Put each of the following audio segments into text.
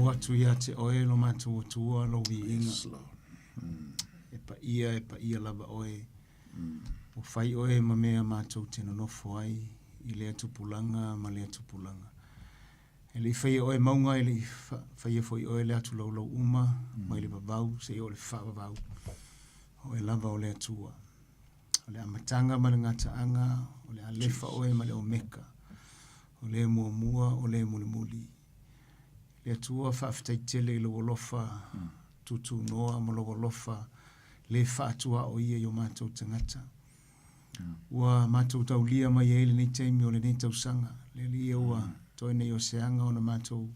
faauu atu ia te oe lo matou Atua lou viiga. Yes, Lord. E paia, e paia lava oe. Ua fai oe ma mea matou te nonofo ai i lea tupulaga ma lea tupulaga. E le i faia oe mauga, e le i faia foi oe le atu laulau uma mai le vavau seia oo i le faavavau. O oe lava o le Atua. O le amataga ma le gataaga, o le Alefa oe ma le Omeka. O le muamua, o le mulimuli. Le Atua, faafetai tele i lou alofa tutunoa ma lou alofa le faatuaoia i o matou tagata. Ua matou taulia mai ai lenei taimi o lenei tausaga. Le Alii ua toe nei o se aga ona matou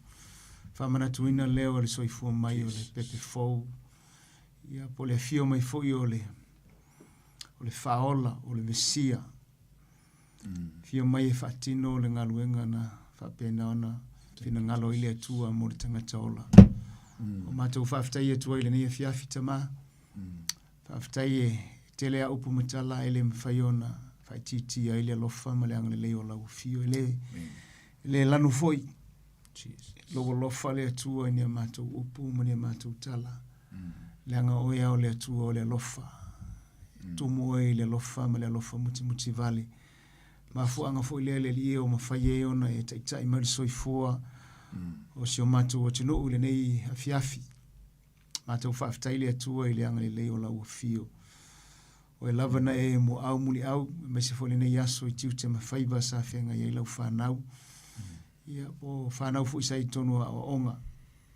faamanatuina lea o le soifua mai o le pepe fou. Ia, po o le afio mai foi o le o le Faaola, o le Mesia. Afio mai e faatino le galuega na faapena ona finagalo ai le Atua mo le tagata ola. O matou faafetai atu ai i lenei afiafi, Tama. Faafetai e tele a upu ma tala e le mafai ona faaitiitia ai le alofa ma le agalelei o lau afio. E le, e le lanu foi lou alofa le Atua i ni a matou upu ma ni a matou tala. Leaga oe lava o le Atua o le alofa. E tumu oe i le alofa ma le alofa mutimuti vale. Mafuaaga foi lea le Alii e ua mafai ai ona e taitai mai le soifua o si o matou atunuu i lenei afiafi. Matou faafetai le Atua i le agalelei o lau afio. Oe lava na e muaau muliau, aemaise foi lenei aso i tiute ma faiva sa feagai ai lau fanau. Ia, po o fanau foi sa i totonu o aoaoga.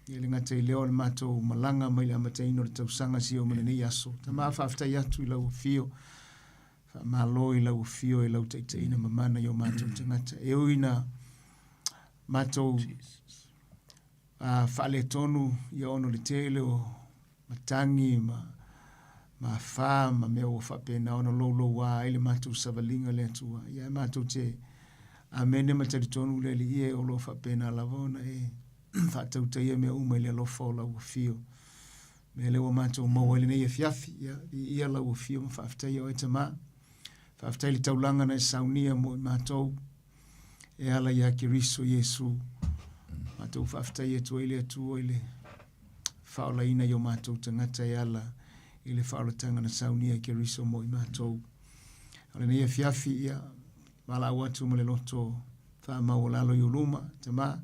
Ia le gata i lea o le matou malaga mai le amataina o le tausaga seia oo mai lenei aso. Tama, faafetai atu i lau afio. Faamalo i lau afio i lau taitaiina mamana i o matou tagata. E ui ina matou faaletonu ia ona o le tele o matagi ma afa ma mea ua faapena ona louloua ai le matou savaliga le Atua. Ia matou te amene ma talitonu le Alii e o lo o faapena lava ona e faatautaia mea uma i le alofa o lau afio. Mea lea ua matou maua ai lenei afiafi, ia viia lau afio ma faafetaia oe Tama. Faafetai i le taulaga na e saunia mo i matou e ala ia Keriso Iesu. Matou faafetai atu ai le Atua i le faaolaina i o matou tagata e ala i le faaolataga na saunia e Keriso mo i matou. O lenei afiafi, ia, valaau atu ma le loto faamaualalo i ou luma, Tama,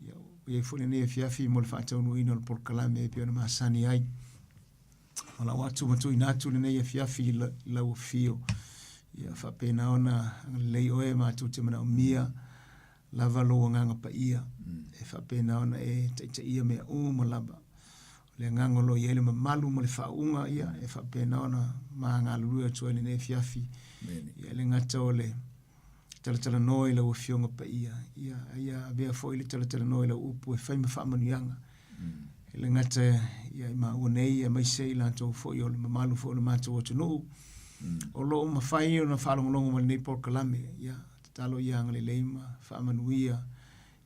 ia, ua i ai foi lenei afiafi mo le faataunuuina o le polokalame e pei ona masani ai. Valaau atu ma tuuina atu lenei afiafi i lau afio. Ia faapena ona agalelei oe matou te manaomia lava lou agaga paia e faapena ona e taitaia mea uma lava. O le agaga o lo o i ai le mamalu ma le faauuga, ia e faapena ona ma galulue atu ai lenei afiafi. Ia e le gata o le talatalanoa i lau Afioga Paia, ia, ia avea foi le talatalanoa i lau upu e fai ma faamanuiaga. E le gata ia i maua nei, aemaise i latou foi o le mamalu foi o le matou atunuu, o lo o mafai ona faalogologo mai i lenei polokalame. Ia, tatalo ia agalelei ma faamanuia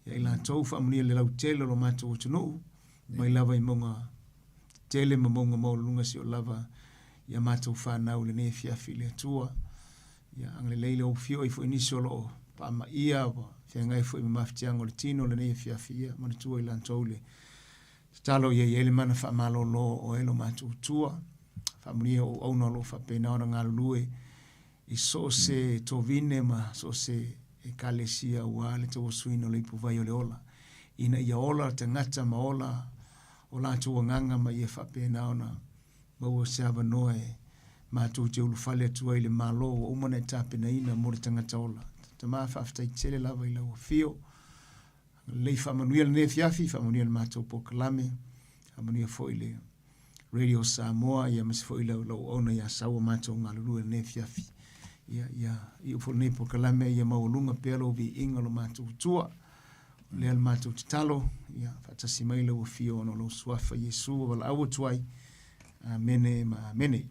ia i latou, faamanuia le lautele o lo matou atunuu, mai lava i mauga tele ma mauga maualuluga seia oo lava ia matou fanau i lenei afiafi i le Atua. Ia agalelei le afio ai foi nisi o lo o paamaia ua feagai foi ma mafatiaga o le tino lenei afiafi, ia manatua i latou le tatalo ia i ai le mana faamalolo o oe lo matou Atua. Faamanuia ou auauna o lo o faapena ona galulue i so o se tovine ma so o se ekalesia aua le tauasuina o le ipuvai o le ola, ina ia ola tagata ma ola o latou agaga ma ia faapena ona maua se avanoa e matou te ulufale atu ai i le Malo ua uma ona e tapenaina mo le tagata ola. Tama, faafetai tele lava i lau afio. Lelei faamanuia lenei afiafi, faamanuia le matou polokalame, faamanuia foi le Radio Samoa, ia aemaise foi lau auauna ia Saua matou galulue i lenei afiafi. Ia, ia, iu foi lenei polokalame, ia maualuga pea lou viiga o lo matou Atua. O lea le matou tatalo, ia faatasi mai lau afio ona o lou suafa Iesu ua valaau atu ai. Amene ma amene.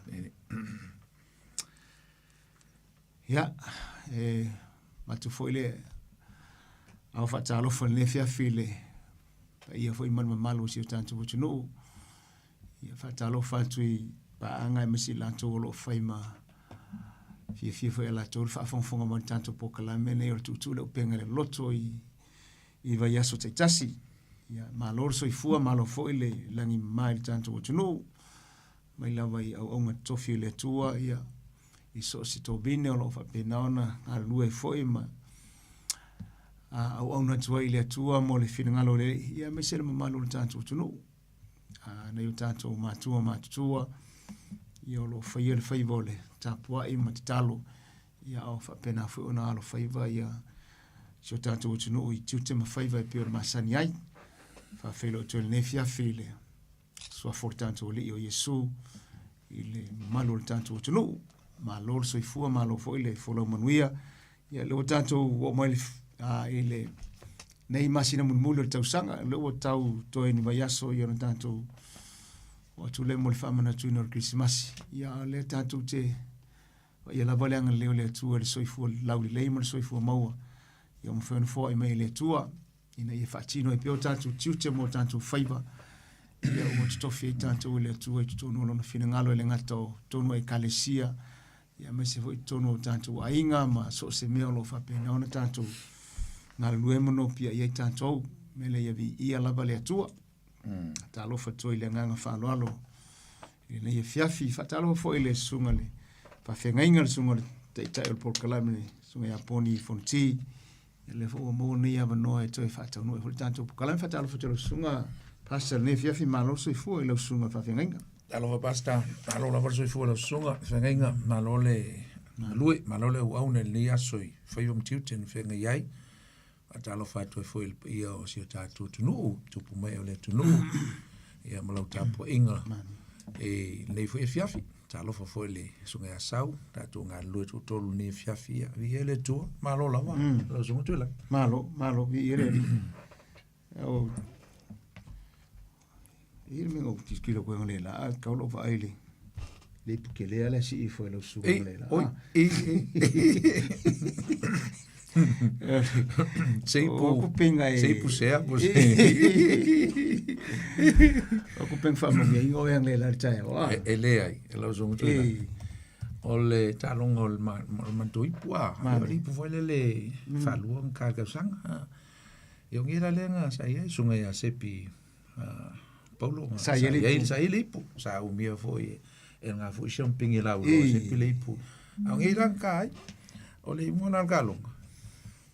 Amene. Ia, e avatu foi le ao faatalofa i lenei afiafi i le paia foi ma le mamalu o si o tatou atunuu. Ia faatalofa atu i paaga aemaise i latou o lo o fai ma fiafia foi ia latou le faafogafoga mai i le tatou polokalame lenei o le Tuutuu le Upega i le Loto i vaiaso taitasi. Ia, malo le soifua, malo foi le lagi mama i le tatou atunuu, mai lava i auauna totofi a le Atua, ia, i so o se tovine o lo o faapena ona galulue ai foi ma auauna atu ai i le Atua mo le finagalo o le Alii, ia, aemaise le mamalu o le tatou atunuu. Nai o tatou matua matutua, ia, o lo o faia le faiva o le tapuai ma tatalo, ia, a o faapena foi ona alofaiva ia si o tatou atunuu i tiute ma faiva e pei ona masani ai. Faafeiloai atu ai i lenei afiafi i le suafa o le tatou Alii o Iesu i le mamalu o le tatou atunuu. Malo le soifua, malo foi le folau manuia. Ia, lea ua tatou oo mai i le nei masina mulimuli o le tausaga, lea ua tau toe ni vaiaso ia ona tatou oo atu lea mo le faamanatuina o le Kerisimasi. Ia, a o lea tatou te Vaaia lava le agalelei o le Atua i le soifua laulelei ma le soifua maua, ia ua mafai ona foai mai e le Atua, ina ia faatino ai pea o tatou tiute ma o tatou faiva, ia ua totofi ai tatou e le Atua i totonu o Lona finagalo e le gata o totonu o Ekalesia, ia aemaise foi i totonu o tatou aiga ma so o se mea o lo o faapena ona tatou galulue ma nopiai ai tatou. Mea lea ia viia lava le Atua. Talofa atu ai i le agaga faaaloalo i lenei afiafi. Faatalofa foi i le susuga i le faafeagaiga, le susuga i le taitai o le polokalame, le susuga ia Poni Fonoti. Ia lea foi ua maua lenei avanoa e toe faataunuu ai foi le tatou polokalame. Faatalofa atu i lau susuga Pastor i lenei afiafi, malo le soifua i lau susuga i le faafeagaiga. Talofa Pastor, malo lava le soifua i lau susuga i le feagaiga, malo le galue, malo le auauna i lenei aso i faiva ma tiute na feagai ai. Faatalofa atu ai foi i le paia o si o tatou atunuu, tupu mae o le atunuu, ia ma lau tapuaiga i lenei foi afiafi. Talofa foi i le Susuga ia Sau, tatou galulue toatolu i lenei afiafi, ia viia le Atua, malo lava, lau Susuga Tuilagi. Malo, malo, viia le Alii. O, i le mea ou tilotilo koe le la, kau lou vaai le le ipu tele ala sii ifo e lau susuga le la. Oi, i, i. Se ipu, O kupenga e... se ipu sea, po se. O kupenga whaamanuiaina o eang le la le taeao. Ah. E le ai, e lau susuga Tuilagi. O le taaloga o le matou ipu, a, o le ipu foi lele faalua ona ka tausaga. E o la lea na sa i ai susuga ia Sepi Paulo sa i ai sa i le ipu sa umia foi e nga foi si pingi lau lo Sepi le ipu. A o la ka ai o le imu na ka longa.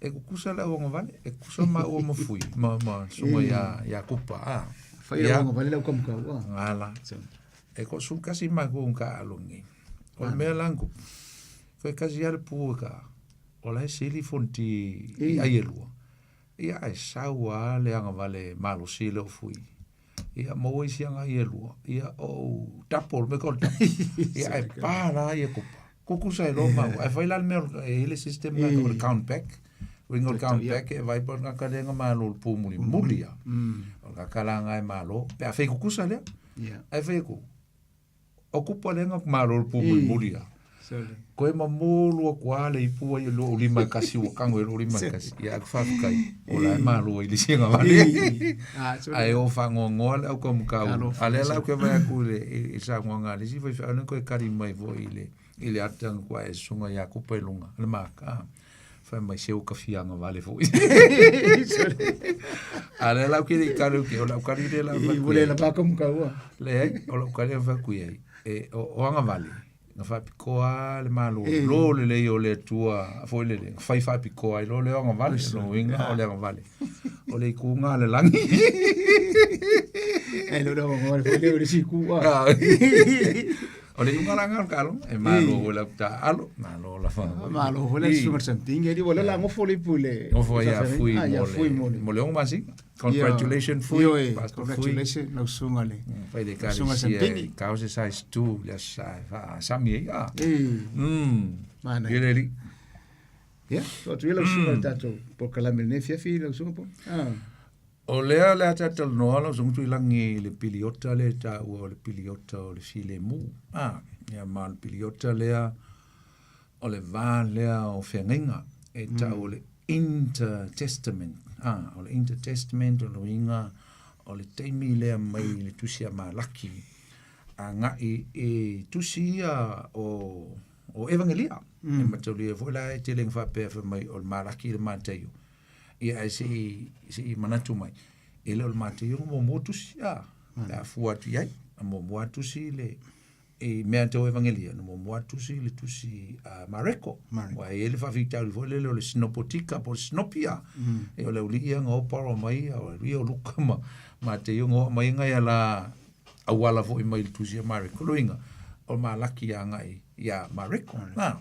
E kukusa le auanga vale, e kukusa ma ua ma fui, ma, ma susuga ia, ia Kupa. A. Fai auanga vale lau kamukau. Ngala. E ko su kasi ma ku ka alongi. O le mea langu. Ko e kasi ale pu ka. O la e sili fonti i ai e lua. Ia ae sau a le agavale malosi le o fui. Ia maua isi aga ai e lua. Ia o double me ko double. Ia ae pa la ia kupa. Kukusa e loa maua. Ae fai la le mea e i le system nga o le count back. Uiga o le count back e vai pa nga ka lenga malo le pu muli muli ia. O ka kala nga e malo. Pe a fai kukusa lea. Ae fai ku. O kupa lenga malo le pu muli muli ia. Koe ma molu aku a le ipu ai lo ulima e kasi ua kango e lo ulima e kasi. Ia aku whawhikai. O la e malo i le singa vale. Ae o whangoangoa le au kamukau. A le lau ke vai aku le i sa ngoanga le si whai whai koe kari mai fo i le i le atanga kua e sunga i a kupa i lunga. Le maka. Whai mai se o ka fianga vale fo. A le lau ke le kari ke o lau kari le lau. I le la pa kamukau. Le ai o lau kari whai kui ai. E o anga vale. Na faapitoa le malo lo lelei o le Atua foi lele, na fai faapitoa ai loa le agavale, o lona uiga o le agavale, o le ituga a le lagi. E le agavale foi lea o le isi itu. O le iuga la lena o le taaloga, e malo foi lau taaalo, malo lava. Malo foi le susuga i le Sampingi, e le la gofo le ipu i le Gofo ai ia Fui mo le 6 masina. Congratulations Fui. Ioe, congratulations lau susuga le Fai le susuga Sampingi. Ka o se size 2 le sa fa sami ai. Ah. Mana. Ia le li. Ia, so atu ia lau susuga le tatou polokalame lenei afiafi lau susuga po. Ah. O lea le a talanoa lau susuga Tuilagi i le piliota lea e taua o le piliota o le filemu. Ah, ia ma o le piliota lea O le va lea o feagaiga e tau o le intertestament. Ah, o le intertestament o le uiga o le taimi lea mai le tusi a Malaki agai i tusi ia o o Evangelia. E mataulia foi la e tele ina faapea fai mai o le Malaki le Mataio. Ia ae se i manatu mai. E le o le Mateio na muamua tusi, a, pe a fua atu i ai, na muamua lava tusi le, i mea tau Evagelia, na muamua lava tusi le tusi a Mareko. Mareko. Aua e i ai le faafitauli foi lele o le Sinopotika po o le Sinopia. E o le auli'i ia na o mai, o le auli'i o Luka ma Mateio na oo mai nai ala auala foi mai le tusi a Mareko. O lona uiga, o Malaki agai ia Mareko. A,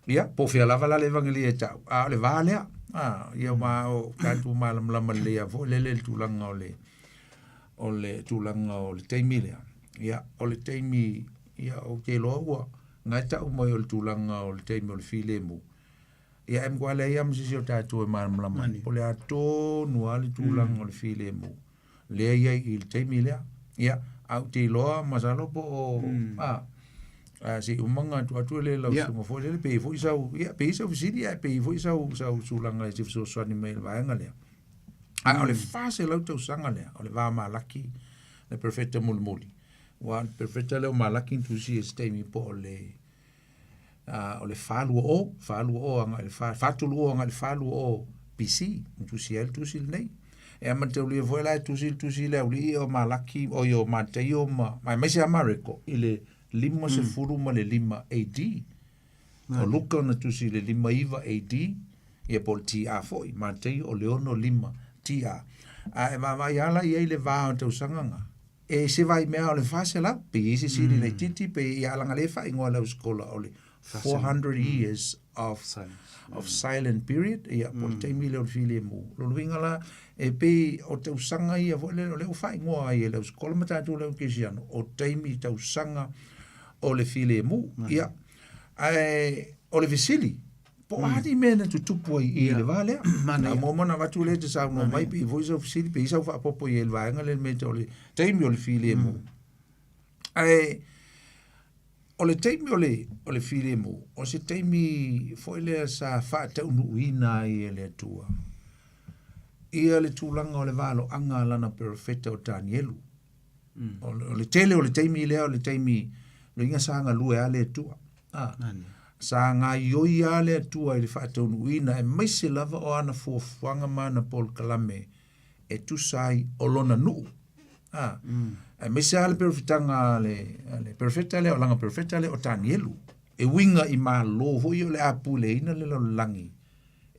ia, po o fea lava la le Evagelia e tau, a o le va lea. A, ia ma o tatou malamalama lelei lava foi lele i le tulaga o le o le tulaga o le taimi lea. Ia, o le taimi, ia, ou te iloa ua na e tau mai o le tulaga o le taimi o le filemu. Ia, e matua leai lava ma se isi o tatou e malamalama ai, po o le a tonu lava le tulaga o le filemu lea e i ai i le taimi lea. Ia, ae ou te iloa masalo po o, a, a se i uma ona tuu atu le lau susuga foi lele, pe i ai foi sau, ia, pe i ai sau fesili ae pe i ai foi sau, sau tulaga e te fesoasoani mai i le vaega lea. Ae o le 400 tausaga lea, o le va o Malaki le perofeta mulimuli, aua o le perofeta lea o Malaki na tusia i se taimi po o le o le 420, 420 agai i le 4, 430 agai i le 420 BC, na tusia ai le tusi lenei. E amataulia foi la e tusi le tusi le auli'i o Malaki, o i o Mataio ma, aemaise lava Mareko i le 55 AD. O Luka na tusi i le 59 AD, ia po o le TR foi, Mataio o le 65 TR. A e vaavaai lava la i ai le va o tausaga na, e se vaimea o le 400, pe i ai se sili laitiiti, pe ia leaga lea e faaigoa e le ausikola o le 400 years of of silent period, ia po o le taimi lea o le filemu. O lona uiga la, e pei o tausaga ia foi lele, o lea ua faaigoa ai e le ausikola ma tatou le au kerisiano, o taimi tausaga o le filemu. Ia, ae o le fesili, po o a ni mea na tutupu ai i le va lea. A muamua ona avatu lea e te saunoa mai, pe i ai foi sau fesili, pe i ai sau faaopoopo i ai i le vaega lea i le mea tau o le taimi o le filemu. Ae o le taimi o le, o le filemu, o se taimi foi lea sa faataunuuina ai e le Atua ia le tulaga o le valoaga a lana perofeta o Tanielu. O le tele o le taimi lea o le taimi loiga sa galue lava le Atua. A, sa gaioi lava le Atua i le faataunuuina aemaise lava o ana fuafuaga ma ana polokalame e tusa ai o lona nuu. A, aemaise lava le perofetaga a le, a le perofeta lea, o lana perofeta lea o Tanielu, e uiga i Malo foi o le a puleaina le lalolagi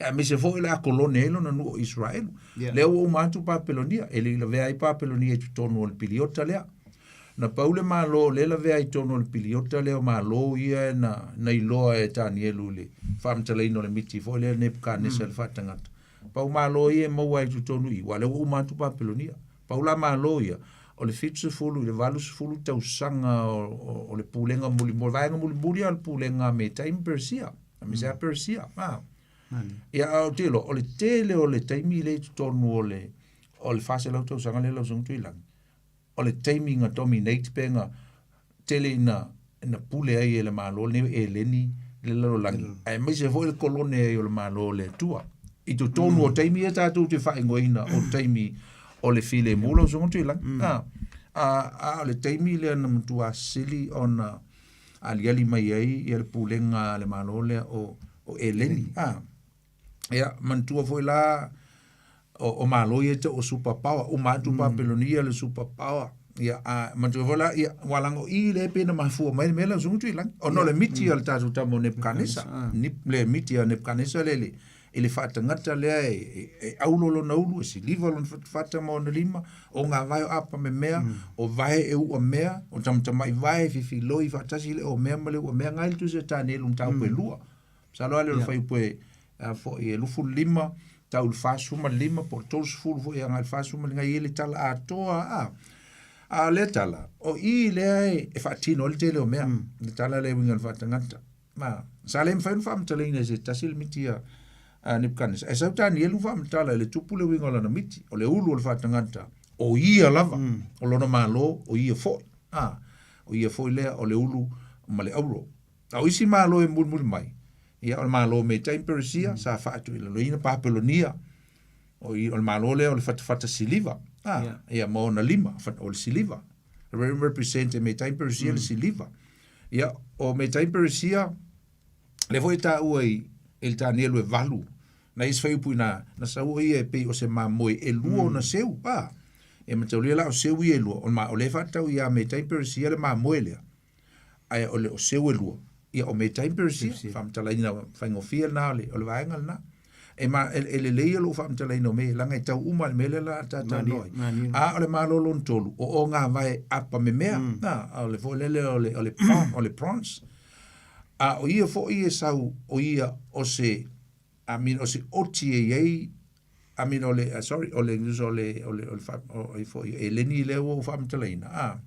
aemaise foi o le a kolone ai lona nuu o Iseraelu. Yeah. Lea ua uma atu Papelonia, e le i lavea ai Papelonia i totonu o le piliota lea. Na pau le Malo lea lavea i totonu o le piliota lea o Malo ia na, na iloa e Tanielu i le faamatalaina o le miti foi lea Nebukanesa mm. le faatagata. Pau Malo ia e maua ai i totonu i, aua lea ua uma atu Papelonia. Pau la Malo ia, o le 70 i le 80 tausaga o, o, o le pulega mulimuli, vaega mulimuli o le pulega a Metai ma Persia. Aemaise lava Persia. A. Ia, a ou te iloa, o le tele o le taimi lea i totonu o le, o le 400 tausaga lea lau Susuga Tuilagi, o le taimi na dominate pe na tele ina, ina pule ai e le Malo lenei o Eleni le lalolagi, aemaise foi le kolone ai o le Malo o le Atua. I totonu o taimi ia tatou te faaigoaina o taimi o le filemu lau Susuga Tuilagi. A, a, a o le taimi lea na matua sili ona aliali mai ai ia le pulega a le Malo lea o, o Eleni. A, ia, manatua foi la, o, o Malo ia tau o super power, uma atu Papelonia le super power. Ia, a, manatua foi la, ia, ua laga o i lea pei na mafua mai le mea lea o Susuga Tuilagi. Ona o le miti a le tatou tama o Nebukanesa. Nip, le miti a Nebukanesa le, le, i le faatagata lea e, e, e aulo lona ulu, e siliva lona fatafata ma ona lima, o ngā vae o apa me mea, o vae e ua mea, o tamatamai vae e fifiloi faatasi le o mea ma le ua mea, ngai le tusi a Tanielu mataupu e lua. Masalo lava lea o le fuaiupu e, a foi e 25, tau i le 45, po o le 30 foi agai i le 45, e i ai le tala atoa a. A o lea tala, o i lea e, e faatino ai le tele o mea, le tala lea e uiga i le faatagata. Ma, sa le mafai ona faamatalaina e se tasi le miti a, a Nebuchadnezzar. Ae sau Tanielu faamatala i le tupu le uiga o lana miti, o le ulu o le faatagata, o ia lava, o lona malo, o ia foi. A, o ia foi lea o le ulu ma le auro. A o isi malo e mulimuli mai, ia o le malo Metai ma Peresia, sa faatuilaloina Papelonia, o, i, o le malo lea o le fatafata siliva, a, Yeah. ia ma ona lima, o le siliva. Represent e Metai ma Peresia le siliva. Ia, o Metai Peresia, lea foi e taua i, i le Tanielu e valu, na isi fuaiupu ina, na sau o ia e pei o se mamoe e lua ona seu, a. E mataulia la o seu ia e lua, o le ma, o lea e faatatau ia Metai ma Peresia le mamoe lea, ae o le o seu e lua, ia o Metai ma Peresia, faamatalaina faigofie lena o le, o le vaega lena. E, ma, e, e lelei lou faamatalaina o mea, leaga e tau uma i le mea lea la ta talanoa ai. A o le malo lona tolu, o ogavae apa memea, na, o le foi lele o le, o le, o le prawns. A o ia foi e sau, o ia o se, I mean, o se oti e i ai, I mean, o le, sorry, o le, o le, o le, o le, o le, foi, e leni lea ua ou faamatalaina, a,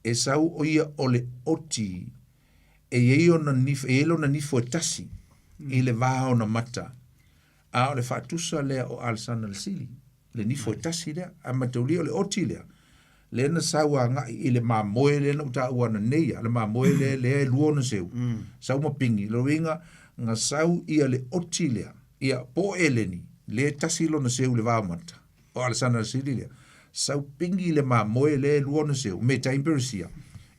e sau o ia o le oti e i ai ona nifo, e i ai lona nifo e tasi i le va ona mata, a o le faatusa lea o Alesana le Sili, le nifo e tasi lea, a mataulia o le oti lea, lea na sau agai i le mamoe lea na ou taua ananei ia, le mamoe lea, lea e lua ona seu, sau ma pingi, lona uiga, na sau ia le oti lea, ia po o Eleni, lea e tasi lona seu i le va o mata, o Alesana le Sili lea, sau pingi i le mamoe lea e lua ona seu, Metai ma Peresia,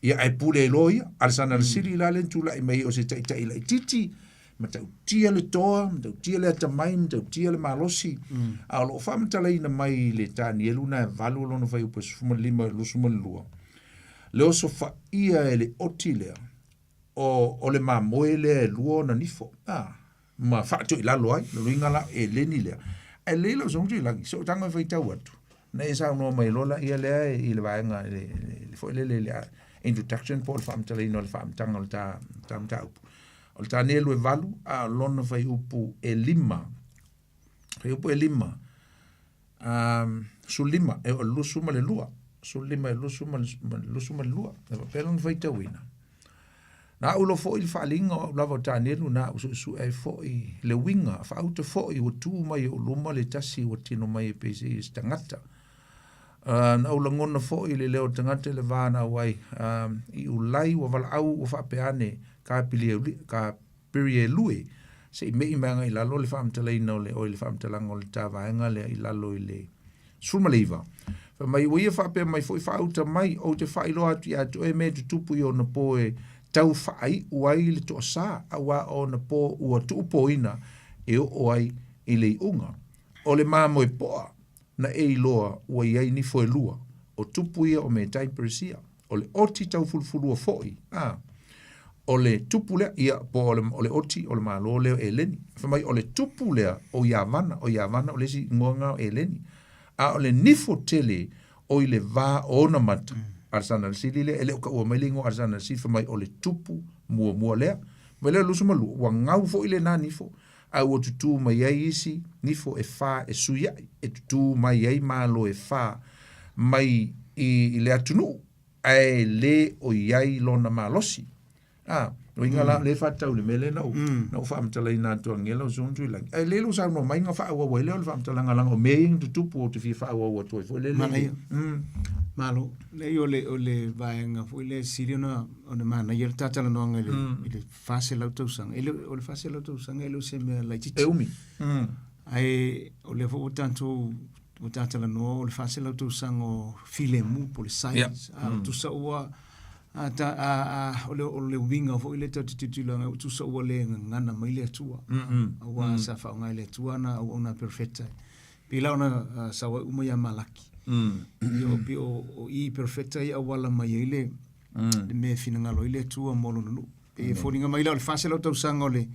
ia ae pule ai loa ia, Alesana le Sili la lea na tulai mai o se taitai laitiiti, matautia le toa, matautia le atamai, matautia le malosi. A o lo o faamatalaina mai i le Tanielu na e 8 lona fuaiupu e 15 i le 22, le osofaia e le oti lea o, o le mamoe lea e lua ona nifo, a, ma faatoilalo ai, lona uiga la, e leni lea. Ae lelei lau Susuga Tuilagi, se o tago e faitau atu, na e saunoa mai loa laia lea i le vaega, le, le, le foi lele, le introduction po o le faamatalaina o le faamatalaga o le ta, ta mataupu. O le Tanielu e 8, a o lona fuaiupu e 5. Fuaiupu e 5. Um, 15, e o le 22. 15 e 22. E faapea lona faitauina. Na au loa foi le faaaliga o au lava o Tanielu, na au suesue ai foi le uiga, faauta foi ua tu mai i ou luma le tasi ua tino mai e pei se i se tagata. Na ou lagona foi le leo o le tagata i le va na au ai, i Ulai ua valaau ua faapea ane, ka ka Pirielue, se i me'i mai agai i lalo le faamatalaina o le, oi le faamatalaga o le ta vaega lea i lalo i le 19. Fai mai, ua ia faapea mai foi faauta mai, ou te faailoa atu ia te oe mea e tutupu i ona po e tau faaiu ai le toasa, auā o ona po ua tuupoina e oo ai i le iuga. O le mamoe poa, na e iloa ua i ai nifo e lua, o tupu ia o Metai ma Peresia, o le oti taufulufulua foi, a, o le tupu lea, ia, po o le, o le oti o le Malo lea o Eleni. Fai mai, o le tupu lea o Iavana, o Iavana o le isi igoa lena o Eleni. A o le nifo tele o i le va o ona mata, Alesana le Sili lea, e le o taua mai le igoa Alesana le Sili, fai mai o le tupu muamua lea. Mai lea 22, ua gau foi lena nifo, a ua tutū mai ai isi nifo e fā e suiaʻi, e tutū mai ai malo e fā mai i le atunuu, ae lē o i ai lona malosi. A, uiga la, lē faatatau i le mea lea na ou, na ou faamatalaina atu angiela o Susuga Tuilagi. Ae lē lou saunoa mai na faaauau ai lea o le faamatalaga leaga o mea ia na tutupu ou te fia faaauau atu ai foi lele. Manaia. Malo. Leai o le, o le vaega foi lea e sili ona, ona manaia le ta talanoaga i le, i le 400 tausaga. E le, o le 400 tausaga e le o se mea laitiiti. E umi. Ae o lea foi ua tatou ua ta talanoa o le 400 tausaga o filemu po o le silence. Yeah. A tusa ua a, ta, a, a, o, le, o le uiga foi lea tatou te tilotilo agai, tusa ua le gagana mai le Atua. Aua sa faaaoga e le Atua ana auauna perofeta. Pei la ona sau ai uma ia Malaki. Ia o pei o, o i perofeta ia auala mai ai le, le mea e finagalo ai le Atua mo lona nuu. E foliga mai la o le 400 tausaga o le,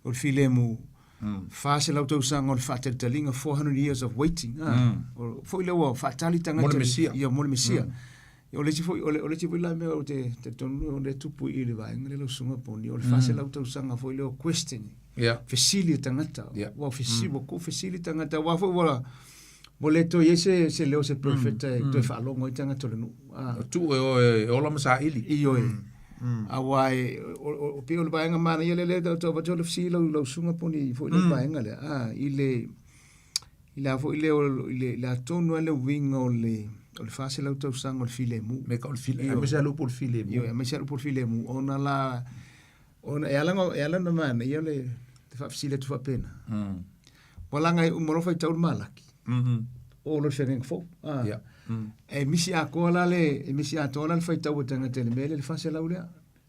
o le filemu, 400 tausaga o le faatalitaliga, 400 years of waiting. O, foi lea ua faatali tagata Mo le Mesia. Ia, mo le Mesia. O le isi foi, o le, o le isi foi la mea ou te talitonu o lea tupu i le vaega lea lau susuga Poni, o le 400 tausaga foi lea o questioning. Fesili e tagata. Ua fesili, ua kou fesili tagata, aua foi ua, ua le toe i ai se, se leo o se perofeta e toe faalogo ai tagata o le nuu. O tuu e oe e ola ma saili. Ioe. Aua e, o, o, o pei o le vaega manaia lea lea tau avatu le fesili lau, lau susuga Poni foi le vaega lea. A, i le, i le a foi lea o, i le, le atonu lava le uiga o le, o le 400 tausaga o le filemu. Me ka o le file, aemaise lava le upu o le filemu. Ioe, aemaise lava le upu o le filemu, ona la, Ona e ala, e ala ona manaia le, le faafesili atu faapena. Ua laga e uma loa faitau le Malaki. O lo le feagaiga fou. Ah. Yeah. E misi atoa la le, e misi atoa la le faitau a tagata i le mea lea, le 400 lea.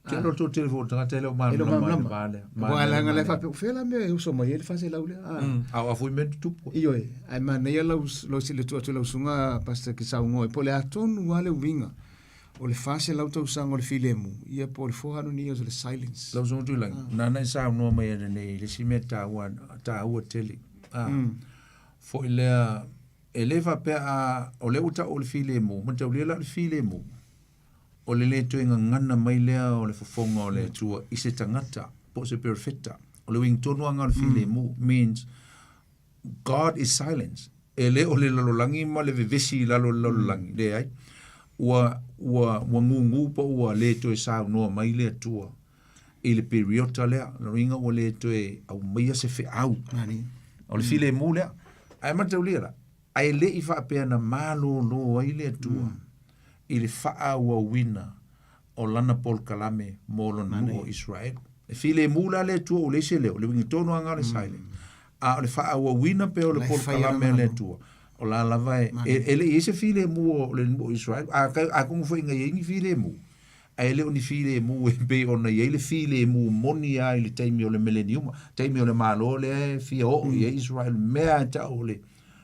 Te alo tō telefon tagata e leo E leo malamalama i le malamalama. va lea. Ua alaga la e Malamalama. faapea, o fea la mea e uso mai ai le 400 lea? Ah. A o afui mea tutupu. Ioe, ae manaia lau, lau le tuu atu i lau susuga Pastor ke saunoa ai, po o le a tonu lava le uiga o le 400 tausaga o le filemu, ia po o le 400 years o le silence. Lau susuga Tuilagi, nāna i saunoa mai ana nei i le isi mea taua, taua tele. Ah. Foi lea, e le faapea a, o lea ua tau o le filemu, mataulia la o le filemu, o le lē toe gagana mai lea o le fofoga o le Atua i se tagata po o se perofeta. O le uiga tonu lava o le filemu means God is silence. E le o le lalolagi ma le vevesi i lalo o le lalolagi, leai. Ua, ua, ua gūgū po ua lē toe saunoa mai le Atua i le periota lea. Lona uiga ua lē toe aumaia se feau. O le filemu lea. Ae mataulia la, Ae le i faapea na malōlō ai le Atua i le faaauauina o lana polokalame mo lona nuu o Iseraelu. E filemu la le Atua ua leai se leo, le uiga tonu lava lena o le silent. A o le faaauauina pea o le polokalame a le Atua, o la lava e, e le i i ai se filemu o le nuu o Iseraelu. Atonu foi na i ai ni filemu, ae le o ni filemu e pei ona i ai le filemu moni lava i le taimi o le mileniuma, taimi o le Malo lea e fia oo i ai Israel, mea e tau o le,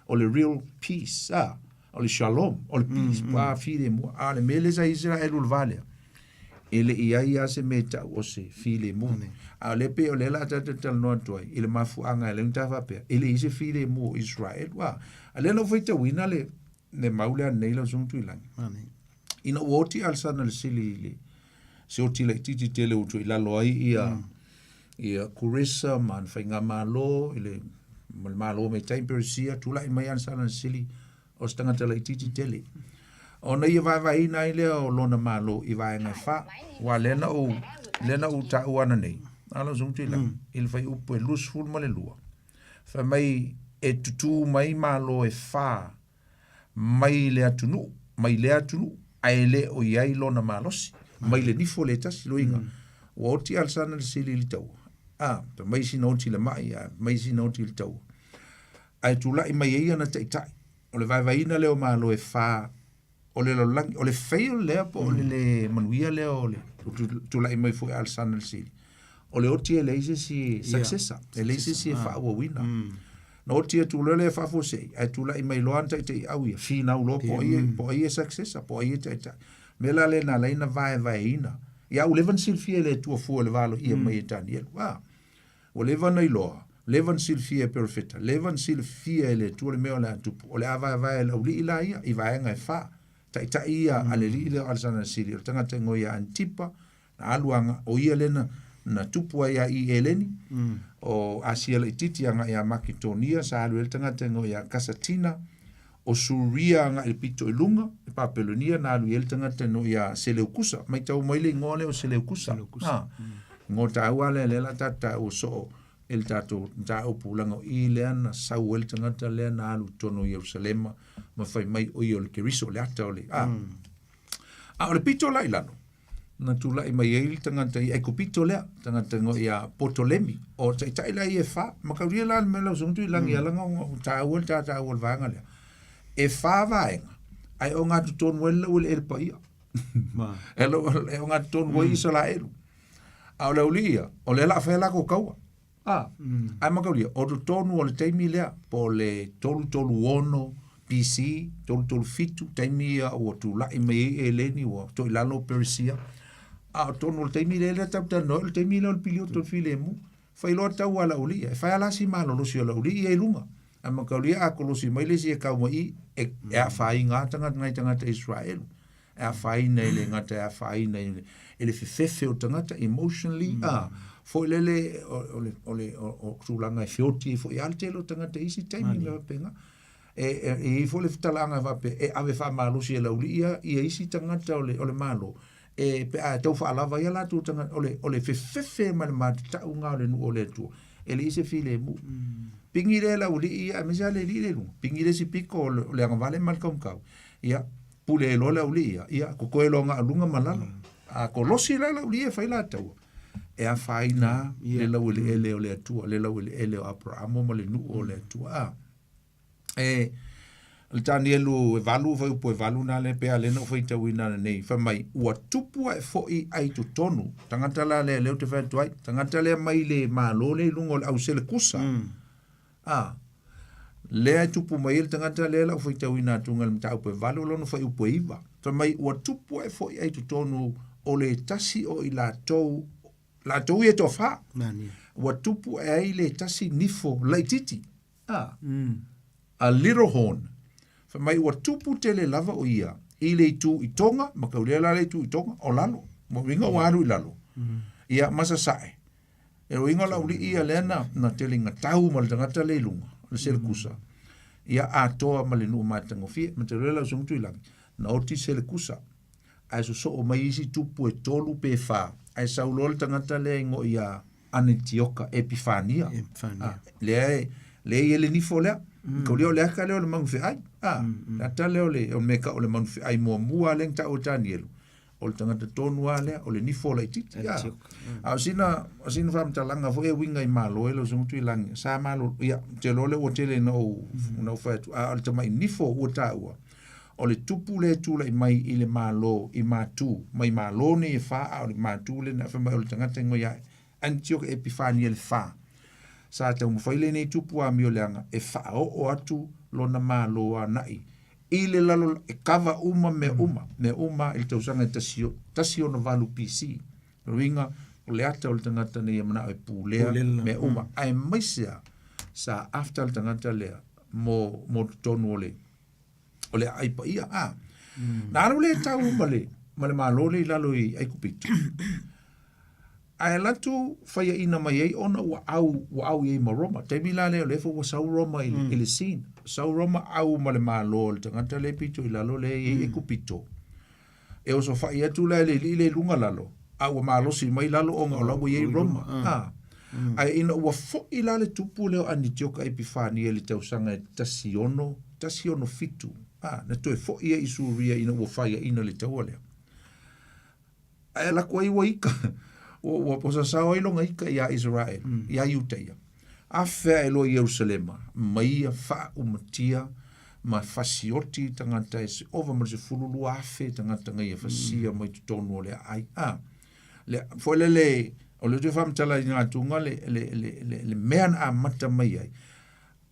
o le real peace, a, o le shalom, o le peace, mm, mm. filemu. A o le mea lea sa i Israel o le va lea, e le i ai lava se mea e tau o se filemu. A o lea pei o lea la tatou talanoa atu ai i le mafuaaga e ala ai ona ta faapea, e le i ai se filemu o Israel. A, a lea na ou faitauina le, le mau lea nei lau Susuga Tuilagi. Amen. Ina ua oti Alesana le sili i le se oti laitiiti tele ua tuu i lalo ai ia ia Kuresa ma ana faigamalo i le ma le Malo Metai Peresia, tulai mai Alesana le sili o se tagata laitiiti tele. Ona ia vaevaeina ai lea o lona Malo i vaega e fa. Aua lea na ou lea na ou taua ana nei, a lau Susuga Tuilagi, i le fuaiupu e 22, fai mai e tutū mai Malo e fa mai le atunuu, mai lea atunuu, ae le o i ai lona malosi, mai le nifo le tasi loiga. Ua oti Alesana le sili i le taua. A, fai mai sina oti i le mai, a mai sina oti i le taua. Ae tulai mai ai ana taitai. O le vaevaeina lea o Malo e fa o le lalolagi, o le fail lea po o le le manuia lea o le tulai mai foi Alesana le sili. O le oti e leai se isi successor, e leai se isi e faaauauina. Na oti atu loa lea e faafuasei, ae tulai mai loa ana taitaiau ia, finau loa po o ai, po o ai e successor, po o ai e taitai. Mea la lea na ala ai ona vaevaeina. Ia ua leva ona silafia e le Atua fua i le va aloaia mai e Tanielu. A, ua leva ona iloa, leva ona silafia e perofeta, leva ona silafia e le Atua le mea o le a tupu. O le a vaevae e le aualii la ia i vaega e fa. Taitai ia a le alii lea o Alesana le Sili, o le tagata e igoa ia Antipa, Na alu aga, o ia lea na, na tupu ai a i Eleni, o Asia laitiiti agai ia Maketonia, sa alu ai le tagata e igoa ia Kasatina, o Suria agai i le pito i luga, i Papelonia, na alu i ai le tagata e igoa ia Seleukusa. Matau mai le igoa lea o Seleukusa. Seleukusa. Ha. Igoa taua lea, lea la tatou taua soo i le tatou mataupu, leaga o i lea na sau ai le tagata lea na alu i totonu o Ierusalema ma fai mai o ia o le Keriso, le ata o le, a. A o le pito la i lalo, na tulai mai ai le tagata i Aikupito lea, tagata igoa ia Potolemi, o taitai la ia e fa, mataulia la le mea lau Susuga Tuilagi mm. ala ona taua le taua o le vaega lea. E fa vaega, ae ogatotonu ai le laueleele paia. E, e ogatotonu ai mm. Isaraelu. A o le aualii ia, o lea la a fai lakou kaua. A, mm. Ae mataulia, o totonu o le taimi lea, po o le 336 BC, 337, taimi ia ua tulai mai ai Eleni, ua toilalo Peresia. A o totonu o le taimi lea, lea tatou talanoa ai, o le taimi lea o le piliota o le filemu. Fai loa tau a le aualii, e fai lava la si malolosi o le aualii ia i luga. Ae mataulia a kolosi mai le isi e kau mai i, e, e afaina lava tagata, nai tagata Israelu. E afaina e le gata e afaina i le, i le fefefe o tagata emotionally, mm. a, foi lele o, o le, o le o, o tulaga e feoti ai foi lava le tele o tagata i isi taimi me faapena. E, e, e i ai foi le fetalaaga e faapea, e ave faamalosi e le aualii ia, ia isi tagata o le, o le Malo, e pe a tau faalava ai a latou tagata, o le, o le fefefe ma le matatau o le nuu o le Atua, e leai se filemu. Mm. Pigi lea le aualii ia, aemaise lava le alii lea i luga, pigi le isi pito o le, o le agavale ma le kaumekau. Ia, pule loa le aualii ia, ia, kokoe loa na o luga ma lalo. A kolosi la le aualii e fai la taua, e afaina le laueleele o le Atua, le laueleele o Aperamo ma le nuu o le Atua. A, e, O le Tanielu e 8 fuaiupu e 8 na lea pe a lea na ou faitauina ananei, fai mai, ua tupu ae foi ai totonu, tagata la lea lea ou te fai atu ai, tagata lea mai le Malo lea i luga o le au Selekusa, a, lea e tupu mai ai le tagata lea la ou faitauina atu i le mataupu e 8 o lona fuaiupu e 9. Fai mai, ua tupu ae foi ai totonu o le tasi o i latou, latou ia e toafa, ua tupu ae ai le tasi nifo laititi. A, a little horn. Fai mai ua tupu tele lava o ia i le itu i Tonga, ma kau lea la le itu i Tonga, o lalo. Mo uiga ua alu i lalo. Ia, ma sasae. E uiga o le auli'i ia lea na, na tele ina tau ma le tagata lea i luga, le Selekusa. Ia, atoa ma le nuu matagofie. Ma te lea lau susuga Tuilagi, na oti Selekusa. Ae sosoo mai isi tupu e tolu pe fa. Ae sau loa le tagata lea i ngo ia Anetioka Epifania. Epifania. Ah, lea e, lea e i ai le nifo lea. Mm. Kaulia o le aka lea o le manufeai. Ah, mm, mm. ata lea o le, o le mea o le manufeai muamua lea na tau e Tanielu. O le tagata tonu lava lea, o le nifo o laititi. Ah. Mm. A o sina, o sina faamatalaga foi e uiga i Malo e lau susuga Tuilagi. Sa malo, ia, te iloa lea ua tele na ou, mm. na ou fai atu. A o le tamai nifo ua taua, o le tupu lea e tulai mai i le Malo i Matu, mai Malo nei e fa, a o le Matu lea na fai mai o le tagata e ngoi ae, Antioch Epifania le fa. Sa taumafai lenei tupu amioleaga e faaoo atu lona Malo ana'i i le lalo e kava uma mea uma, mea uma i le tausaga e 168 BC. O le uiga, o le ata o le tagata nei e manao e pulea mea uma, aemaise lava sa after le tagata lea mo, mo totonu o le o le aai paia. A, mm. Na alu le tau ma le, ma le malo le i lalo i Aikupito. Ae alu atu faiaina mai ai ona ua au, ua au i ai ma Roma. Taimi la lea o lea foi ua sau Roma i, mm. i le scene. Sau Roma au ma le malo o le tagata le pito i lalo le i mm. Aikupito. E osofai atu la e le alii le i luga lalo, a ua malosi mai lalo ona o la ua i ai Roma. A. Ae ina ua foi la le tupu lea o Anitioka Epifania i le tausaga e 16, 167, a, na toe foi ai i Suria ina ua faiaina le taua lea. Ae alu atu ai ua ika, ua, ua posasao ai lona ika iā Isaraelu, iā Iutaia. Afea e loa Ierusalema, ma ia faaumatia ma fasioti tagata e se ova ma le 12,000 tagata na ia fasia mai totonu o le aai. A, le, foi lele, o le toe faamatalaina atuga le, le, le, le, le mea na amata mai ai,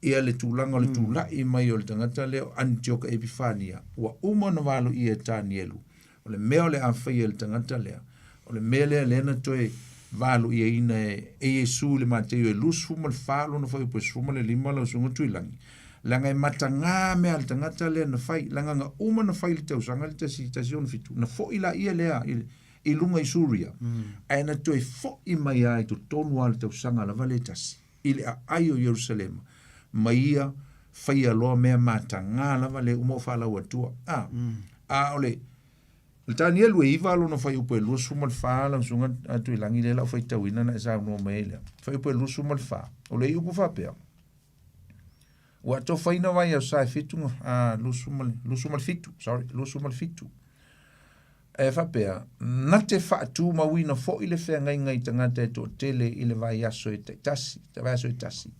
ia le tulaga o le tula'i mai o le tagata lea o Anitioka Epifania, ua uma ona valoia e Tanielu, o le mea o le a faia e le tagata lea, o le mea lea lea na toe valoiaina e Iesu i le Mateio e 24 lona fuaiupu e 15 lau Susuga Tuilagi, leaga e matagā mea a le tagata lea na fai, leaga na uma ona fai i le tausaga le 167, na fo'i laia lea i, i luga i Suria, ae na toe fo'i mai lava i totonu lava o le tausaga lava lea e tasi. i le aai o Ierusalema, ma ia faia loa mea matagā lava le uma o faalauatua. A, a o le, le Tanielu e iva lona fuaiupu e 24 lau susuga a Tuilagi lea la u faitauina na e saunoa mai ai lea. Fuaiupu e 24, o le iupu faapea, Ua atofaina vai au sa e fitu, a, 27, sorry, 27. E faapea, na te faatumauina foi le feagaiga i tagata e toatele i le vaiaso e taitasi, te vaiaso e tasi.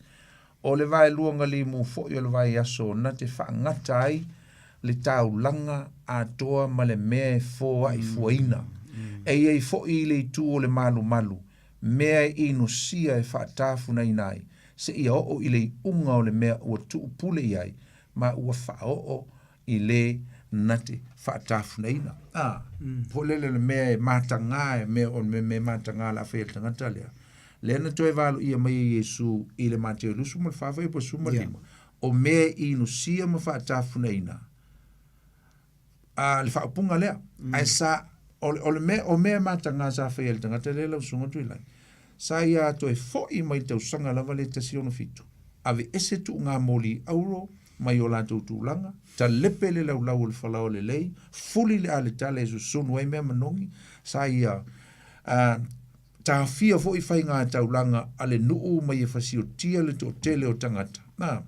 O le vaelua limu foi o le vaiaso na te faagata ai le taulaga atoa ma le mea e foaifuaina. Mm. E i ai foi i le itu o le malumalu, mea e inosia e faatafunaina ai, seia oo i le iuga o le mea ua tuupule i ai, ma ua faaoo i le na te faatafunaina. A, mm. po lele le mea e matagā, e mea o le mea matagā la whai le tangata lea. Lea na toe valo ia mai e Iesu i le Mateo lusu ma le whawhai po suma yeah. lima. O mea e inusia ma faatafunaina. A le whaupunga lea. Mm. Ai sa, o, o le mea, o mea matagā sa whai le tangata lea lau sunga tui lai. Sa ia toe fo'i mai tausaga lava le 167. Ave ese tu'uga moli auro mai o latou tulaga, talepe le laulau o le falaoa lelei, fuli le aletale e susunu ai mea manogi, sa ia taofia foi faiga taulaga a le nuu ma ia fasiotia le toatele o tagata. Na,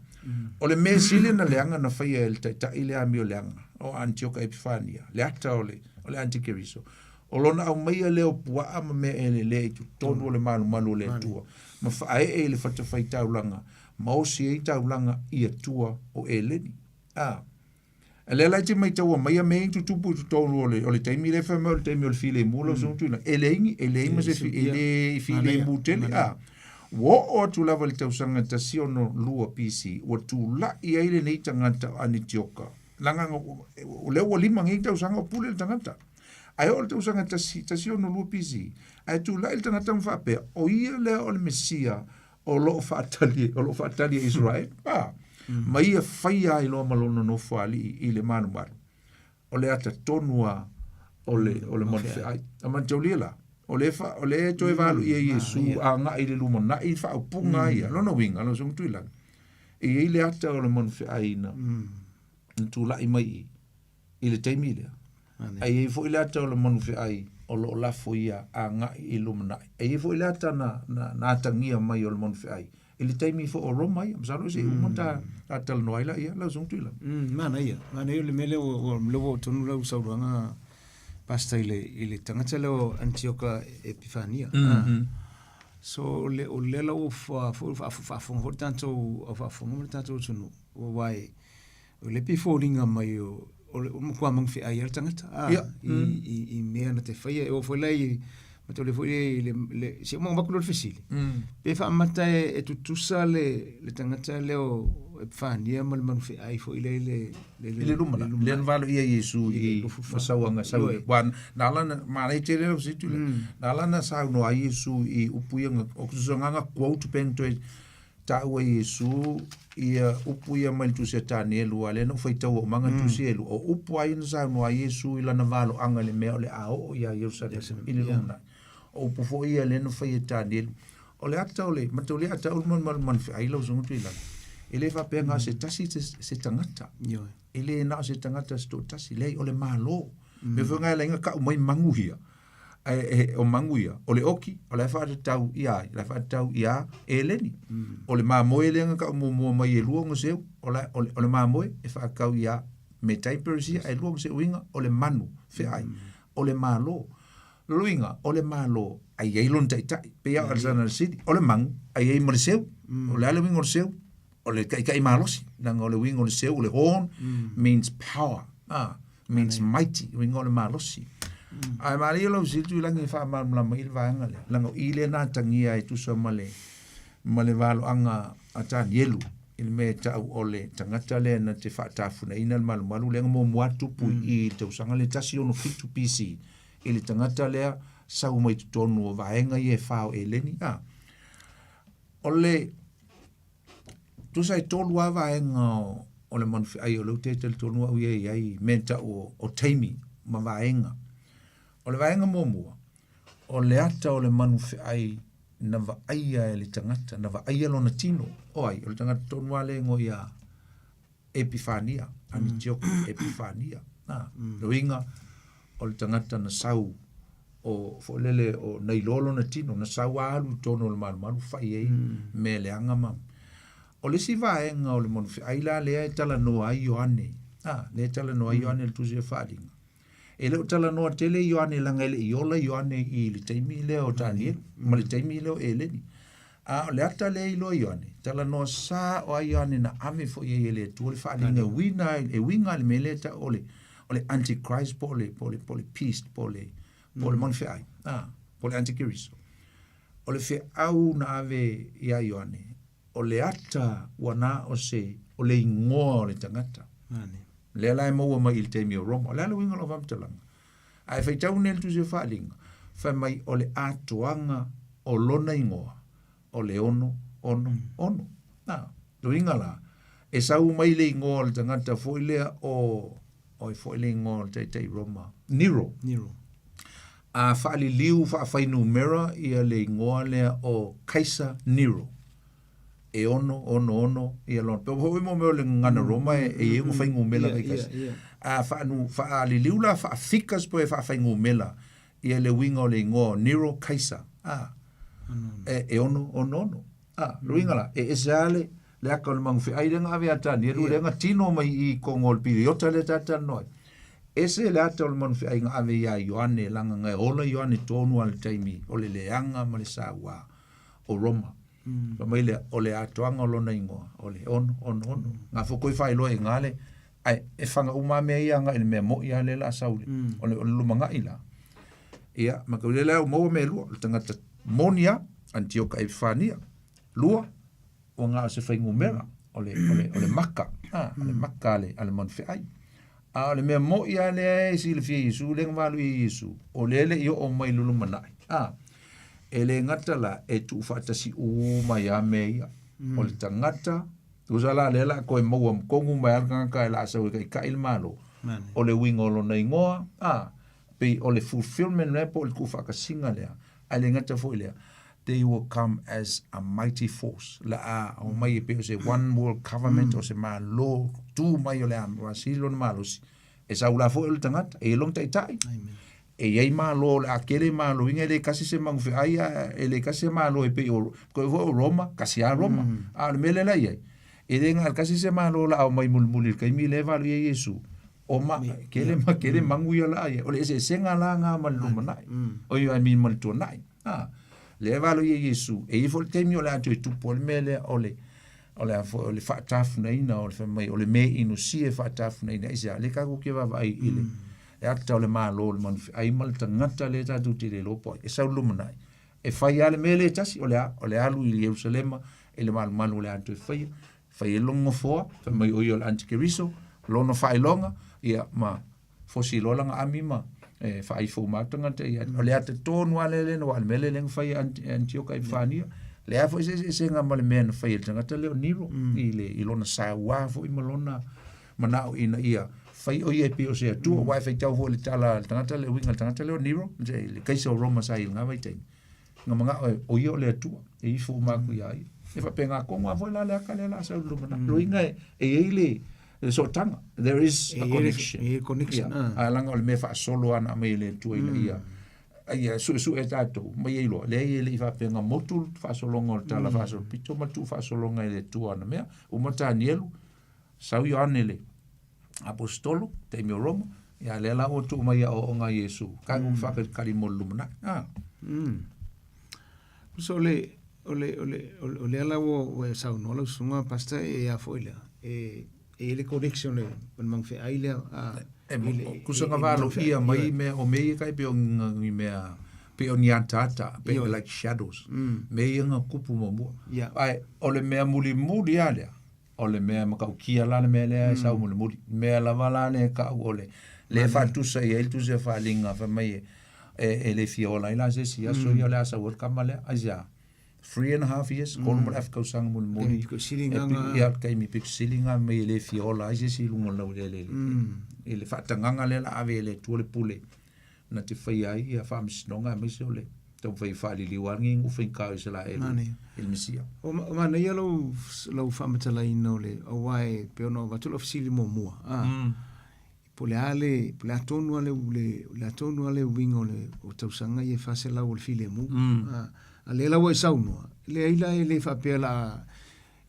o le mea sili na leaga na faia e le taitai le amio leaga o Anitioka Epifania, le ata o le, o le Antikeriso, O lona aumaia lea o puaa ma mea elelea i totonu o le malumalu o le Atua, ma faaee i le fatafaitaulaga, ma osi ai taulaga i Atua o Eleni. A. Lea la e te maitaua mai a mea ia na tutupu i totonu o le, o le taimi lea fai mai o le taimi o le filemu lau susuga Tuilagi, e leai ni, e leai ma se, e le filemu tele, a. Ua oo atu lava i le tausaga 162 BC, ua tulai ai lenei tagata o Anitioka, leaga o lea ua lima nei tausaga o pule le tagata. Ae oo i le tausaga 162 BC, ae tulai le tagata ma faapea, o ia lea o le Mesia o lo o faatali, o lo o faatali e Israel, a, ma ia faia ai loa ma lona nofoalii i le malumalu. O le ata tonu a o le, o le manufeai. A manataulia la, o le, fa, o le toe valo ia Iesu agai i le lumanai i faaupuga ia, lona uiga, lau Susuga Tuilagi, e i ai le ata o le manufeai na, na tulai mai i, i le taimi lea. Ae i ai foi le ata o le manufeai o lo o lafo ia agai i lumanai. E i ai foi le ata na, na, na atagia mai o le manufeai i le taimi foi o Roma ia. Masalo se i uma ta, ta talanoa ai laia, lau Susuga Tuilagi. Manaia, manaia le mea lea ua, ua, lea ua oo tonu lau saunoaga Pastor i le, i le tagata lea o Antioka Epifania. So o le, o lea la ua fa, foi faafofoga foi le tatou au faafofoga ma le tatou atunuu, aua e, O le pei foliga mai o o le matua magafeai lava le tagata a i mea na te faia. E oo foi la i mataulia foi i le le se uma avatu loa le fesili, pe faamata e tutusa le le tagata lea o Epifania ma le magafeai foi lea i le i le lumana lea na valoia Iesu i masauaga sau ua na ala na manaia tele lau situ lea na ala na saunoa ai Iesu i upu ia o tusagaga quote pe na toe taua e Iesu ia upu ia mai le tusi a Tanielu, aua lea na ou faitaua umaga tusi e lua, o upu a ia na saunoa ai Iesu i lana valoaga i le mea o le a oo ia Ierusalema i le lumanai. O upu foi ia lea na fai e Tanielu. O le ata o le mataulia ata ulu malumalu manufeai lau susuga Tuilagi. E le faapea na o se tasi se tagata. E le na o se tagata se toatasi, leai o le Malo. Mea foi na e ala ai ona tau mai magu ia. Ae e, o magu ia, o le oki, o la e faatatau ia ai, o la e faatatau ia Eleni. O le mamoe lea na tau muamua mai e lua ona seu, o la, o le, o le mamoe e faatatau ia Metai Perisia, ae lua ona seu uiga, o le manu, feai, o le Malo. Lona uiga, o le Malo, ae i ai lona taitai, pei lava o Alexander the Sili, o le magu, ae i ai ma le seu. O le a le uiga o le seu? O le taitai malosi, leaga o le uiga o le seu, o le horn, means power. Ah. means mighty, uiga o le malosi. Ae malie lau fesili Tuilagi e faamalamalama ai le vaega lea, leaga o i lea na atagia ai tusa ma le, ma le valoaga a Tanielu i le mea e tau o le tagata lea na te faatafunaina le malumalu lea na muamua tupu i le tausaga lea 167 BC i le tagata lea sau mai totonu o vaega ia e fa o Eleni. A, o le Tusa e tolu lava vaega o le manufeai o lea ou te talitonu au ia e i ai mea e tau o taimi ma vaega. O le vaega muamua, o le ata o le manufeai na vaaia e le tagata, na vaaia lona tino. O ai? O le tagata tonu lava lea e igoa ia Epifania, Anitioka Epifania. Na, le uiga o le tagata na sau o foi lele o na iloa lona tino, na sau a alu i totonu o le malumalu fai ai mea leaga ma O le isi vaega o le manufeai la lea e talanoa ai Ioane, a, lea e talanoa ai Ioane i le Tusi o Faaaliga. E le o talanoa tele Ioane leaga e le i ola Ioane i le taimi lea o Tanielu ma le taimi lea o Eleni. A o le ata lea e iloa Ioane, talanoa sa o ai Ioane na ave foi ai e le Atua le faaaliga e uiga ai, e uiga i le mea lea e tau o le, o le Antichrist po o le, po o le, po o le Beast, po o le, po o le manufeai, a, po o le Antikeriso. O le feau na ave iā Ioane, o le ata ua na o se, o le igoa o le tagata. Lea la e maua mai i le taimi o Roma. O le a le uiga o lau faamatalaga? A e faitau nei i le Tusi o Faaaliga, fai mai o le atoaga o lona igoa, o le ono, ono, ono. Na, le uiga la, e sau mai le igoa o le tagata foi lea o, o ai foi le igoa o le taitai Roma? Nero. Nero. A faaliliu faafainumera ia le igoa lea o Kaisa Nero. E ono, ono, ono, ia lona. Pe foi mo mea o le gagana Roma e, e i ai ona fainumera taitasi. A faanu, faaliliu la faafikas po e faafainumera ia le uiga o le igoa o Nero Kaisa. A, e, e ono, ono, ono. A, le uiga la, e ese lava le, le aka o le magufeai lea na ave ia Tanielu, lea na tino mai i kogo o le piliota lea ta talanoa ai. Ese le ata o le magufeai na ave iā Ioane, leaga na ola Ioane tonu lava i le taimi o le leaga ma le saua o Roma. Fai mai lea, o le atoaga o lona igoa, o le ono, ono, ono. Nga fo koe faailoa e nga le, Ae e faga uma lava mea ia agai i le mea mo'i lava lea o le a sau i le, o le, o le lumanai la. Ia, ma o lea la ua maua mea e lua, o le tagata moni lava, Anitioka Epifania. Lua, ua na o se fuainumera, o le, o le, o le maka, a, o le maka a le, a le manufeai. A o le mea mo'i lava lea e silafia e Iesu, lea na valu i ai Iesu, o lea e le i oo mai i le lumanai, a, e le gata la e tuufaatasi uma ai lava mea ia. O le tagata, tusa la lea o le a toe maua tonu mai lava le tagata e le a sau e taitai le Malo, o le uiga o lona igoa, a, pei o le fulfilment lea po o le tuufaatasiga lea, ae le gata foi i lea, they will come as a mighty force, la a omai e pei o se one world government, o se Malo tu mai o le a sili lona malosi, e sau la foi o le tagata, e i ai lona taitai, e i ai Malo o le a tele Malo ina e le tasi se magufeai a e le tasi se Malo e pei o koe foi o Roma, tasi lava Roma. A o le mea lea la i ai, e le na o le tasi se Malo o le a omai mulimuli i le taimi lea e valu i ai Iesu, o ma, tele ma tele magu ia o le a i ai. O le eseesega la lena ma le lumanai, oi I mean ma le tuanai. A, lea e valu i ai Iesu, e i ai foi le taimi o le a toe tupu ai le mea lea o le o le a foi o le faatafunaina o le fai mai o le mea inosia e faatafunaina aisea, lea tatou te vaavaai i le e ata o le Malo o le manufeai ma le tagata lea tatou te le iloa po o ai, e sau i le lumanai, e fai lava le mea lea e tasi, o le a? O le alu i Ierusalema i le malumalu o le a toe faia, fai ai lona nofoa, fai mai o ia o le Antikeriso, lona faailoga, ia ma fosi loa lana ami ma e faaifo uma atu tagata ia. O le ata tonu lava lea lea, aua o le mea lea lea na fai e Anitioka Epifania, leai foi se eseesega ma le mea na fai e le tagata lea o Nero i le i lona saua foi ma lona manao ina ia fai o ia e pei o se Atua, aua e faitau foi i le tala a le tagata le uiga o le tagata lea o Nero, le Kaisa o Roma sa i lena vaitaimi, na manao e, o ia o le Atua, e ifo uma atu ia ia. E faapena tonu lava foi la le ata lea o le a sau i le lumanai. Lona uiga e i ai le sootaga, there is a connection. E i ai le connection. Ia, ae leaga o le mea faasolo lava na aumai e le Atua ina ia ia suesue e tatou ma ia iloa, leai e le i faapea na motu le faasologa o le tala faasolopito ma le tuufaasologa e le Atua ana mea. Uma Tanielu, Sau Ioane le Aposetolo, taimi o Roma, ia lea la ua tuu mai i aoaoga a Iesu, tatou faatalitali mo le lumanai. Ah. So le o le o le o lea la ua ua e saunoa lau susuga Pastor e a foi lea e e i ai le connection le o le magafeai lea a E tusa na valoia mai mea o mea ia tai pei o ni mea pei o ni ataata pei like shadows mea ia na tupu muamua. Ae o le mea mulimuli lava lea O le mea matautia la le mea lea e sau mulimuli. Mea lava la lea e tau o le lea e faatusa i ai le tusi a Faaaliga fai mai e, e le fia ola ai la se isi aso ia o le a sau ai le tama lea. Aisea? 3.5 years, tolu ma le afa tausaga mulimuli. Taimi pito sili nga nga. Ia, taimi pito sili nga mai e le fia ola ai se isi i luga o le laueleele i le faatagaga lea o le a ave e le Atua le pule na te faia ai ia faamasinoga aemaise o le taumafai e faaliliu lava lenei nuu faigata o Isaraelu i le Mesia. O manaia lou, lau faamatalaina o le, aua e pei ona avatu lau fesili muamua, a, po o le a le, po o le a tonu lava le, le a tonu lava le uiga o le o tausaga ia e 400 o le filemu, a, a lea la ua e saunoa, leai la e le faapea o le a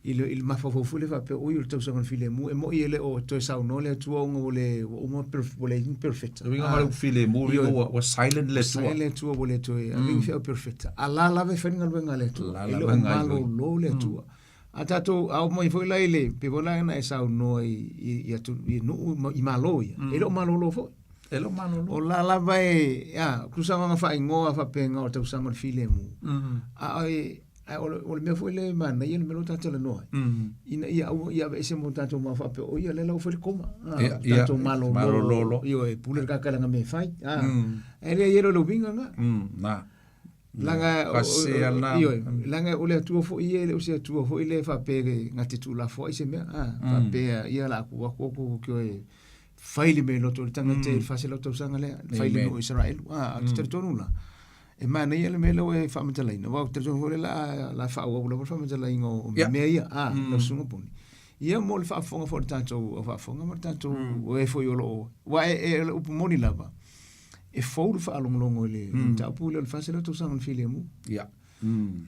I le, i le mafaufau foi lea faapea, oi o le tausaga o le filemu, e moni e le o toe saunoa le Atua ona ua le, ua uma, ua leai ni perofeta. Le uiga o le filemu, le uiga ua silent le Atua. Silent le Atua ua le toe ave ni feau perofeta. A la lava e fai le galuega a le Atua. E le o malolo le Atua. A tatou, a oo mai foi la i le, pei foi la ona e saunoa i, i, i, atu, i nuu, i Malo ia, e le o malolo foi. E le o malolo. O la lava e, a, tusa ona faaigoa faapena o le tausaga o le filemu. A e, Ae o le, o le mea foi lea e manaia le mea lea ua tatou talanoa ai, ina ia aua ia aveese mo tatou mau faapea, o ia lea la ua fai le koma, a, Ia, ia, tatou malolo, malololo. ioe, pule le kaka i lana mea e fai, a. Ae leai e le o le uiga lena. Na. Leaga, Fase a na. ioe, leaga o le Atua foi ia e le o se Atua foi lea e faapea e na te tuulafoai se mea, a, faapea, ia o le a tuu atu au toe fai le mea i loto o le tagata i le 400 tausaga lea, fai le nuu o Isaraelu, a, ou te talitonu la, E manaia le mea lea ua e faamatalaina, aua ou te talitonu foi lea o le a faaauau lava le faamatalaina o mea ia, a, lau Susuga Puni. Ia mo le faafofoga foi a le tatou au faafofoga ma le tatou, o e foi o lo o, aua e, o le upu moni lava, e fou le faalogologo i le mataupu lea o le 400 tausaga o le filemu. Ia.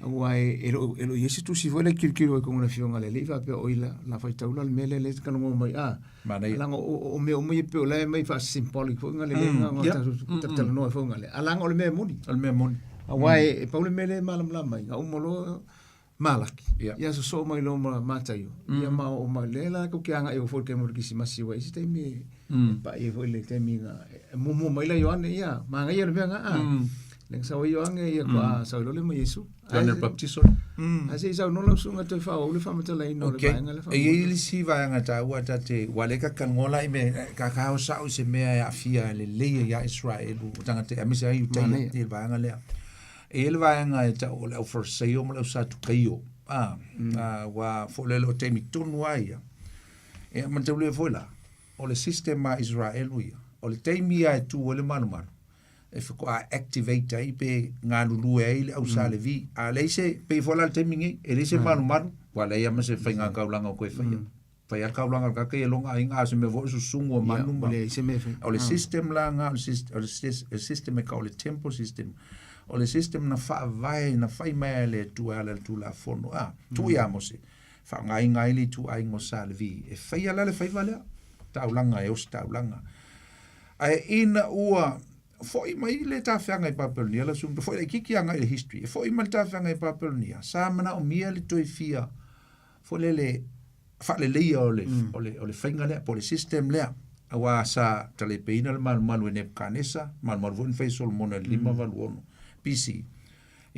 Aua e le o i ai se tusi foi lea e tilotilo ai i totonu o le Afioga a le Alii faapea, oi la, la faitau la le mea lea e talanoa mai, a, Manaia. Leaga o mea uma ia pei o la e aumai faa-symbolic foi ngale le nga tatou talatalanoa ai foi ngale. A leaga o le mea e moni. O le mea moni. Aua e pau le mea lea e malamalama ai, na uma loa Malaki. Ia. Ia sosoo mai loa ma Mataio. Ia ma oo mai lea la tou te agai foi i le taimi o le Kerisimasi aua e i ai se taimi e pai ai foi le taimi na e muamua mai la Ioane ia manaia le mea na a. Lea na sau ai Ioane ia faatoa sau ai loa lea ma Iesu. Ioane le Baptiso. Ae se i saunoa lau susuga toe faaauau le faamatalaina o le vaega lea E i ai le isi vaega taua ta te, ua le ka talanoa la i mea, ka ka o sao i se mea e aafia lelei ai ia Israelu, o tagata aemaise ai Iutaia i le vaega lea. E i ai le vaega e tau o le au Fariseio ma le au Satukaio, a, ua foi lele o taimi tonu lava ia. Ia manatua foi la, o le system a Israelu ia, o le taimi lava e tu ai le malumalu, e faatoa activate ai pe galulue ai le au Sa Levi. A leai se, pei foi la le taimi nei, e leai se malumalu, ua leai lava ma se faiga taulaga o toe faia. Fai lava le taulaga a le tagata ia lona aiga, a o se mea foi o le susugu o manu ma... Leai se mea e fai. O le system la na, o le system e tau o le temple system, o le system na faavae, na fai mai e le Atua e ala i le Tulafono, a, tuu ia Mose, faaaogaina ai le ituaiga o Sa Levi, e faia la le faiva lea, taulaga e ositaulaga. Ae ina ua foi mai le tafeaga i Papelonia, la susuga, foi laitiiti agai i le history, e foi mai le tafeaga i Papelonia, sa manaomia le toe fia foi lele faaleleia o le, mm. o le, o le faiga lea, po o le system lea, aua sa talepeina le malumalu e Nebukanesa, malumalu foi na fai e Solomona i le 586 BC.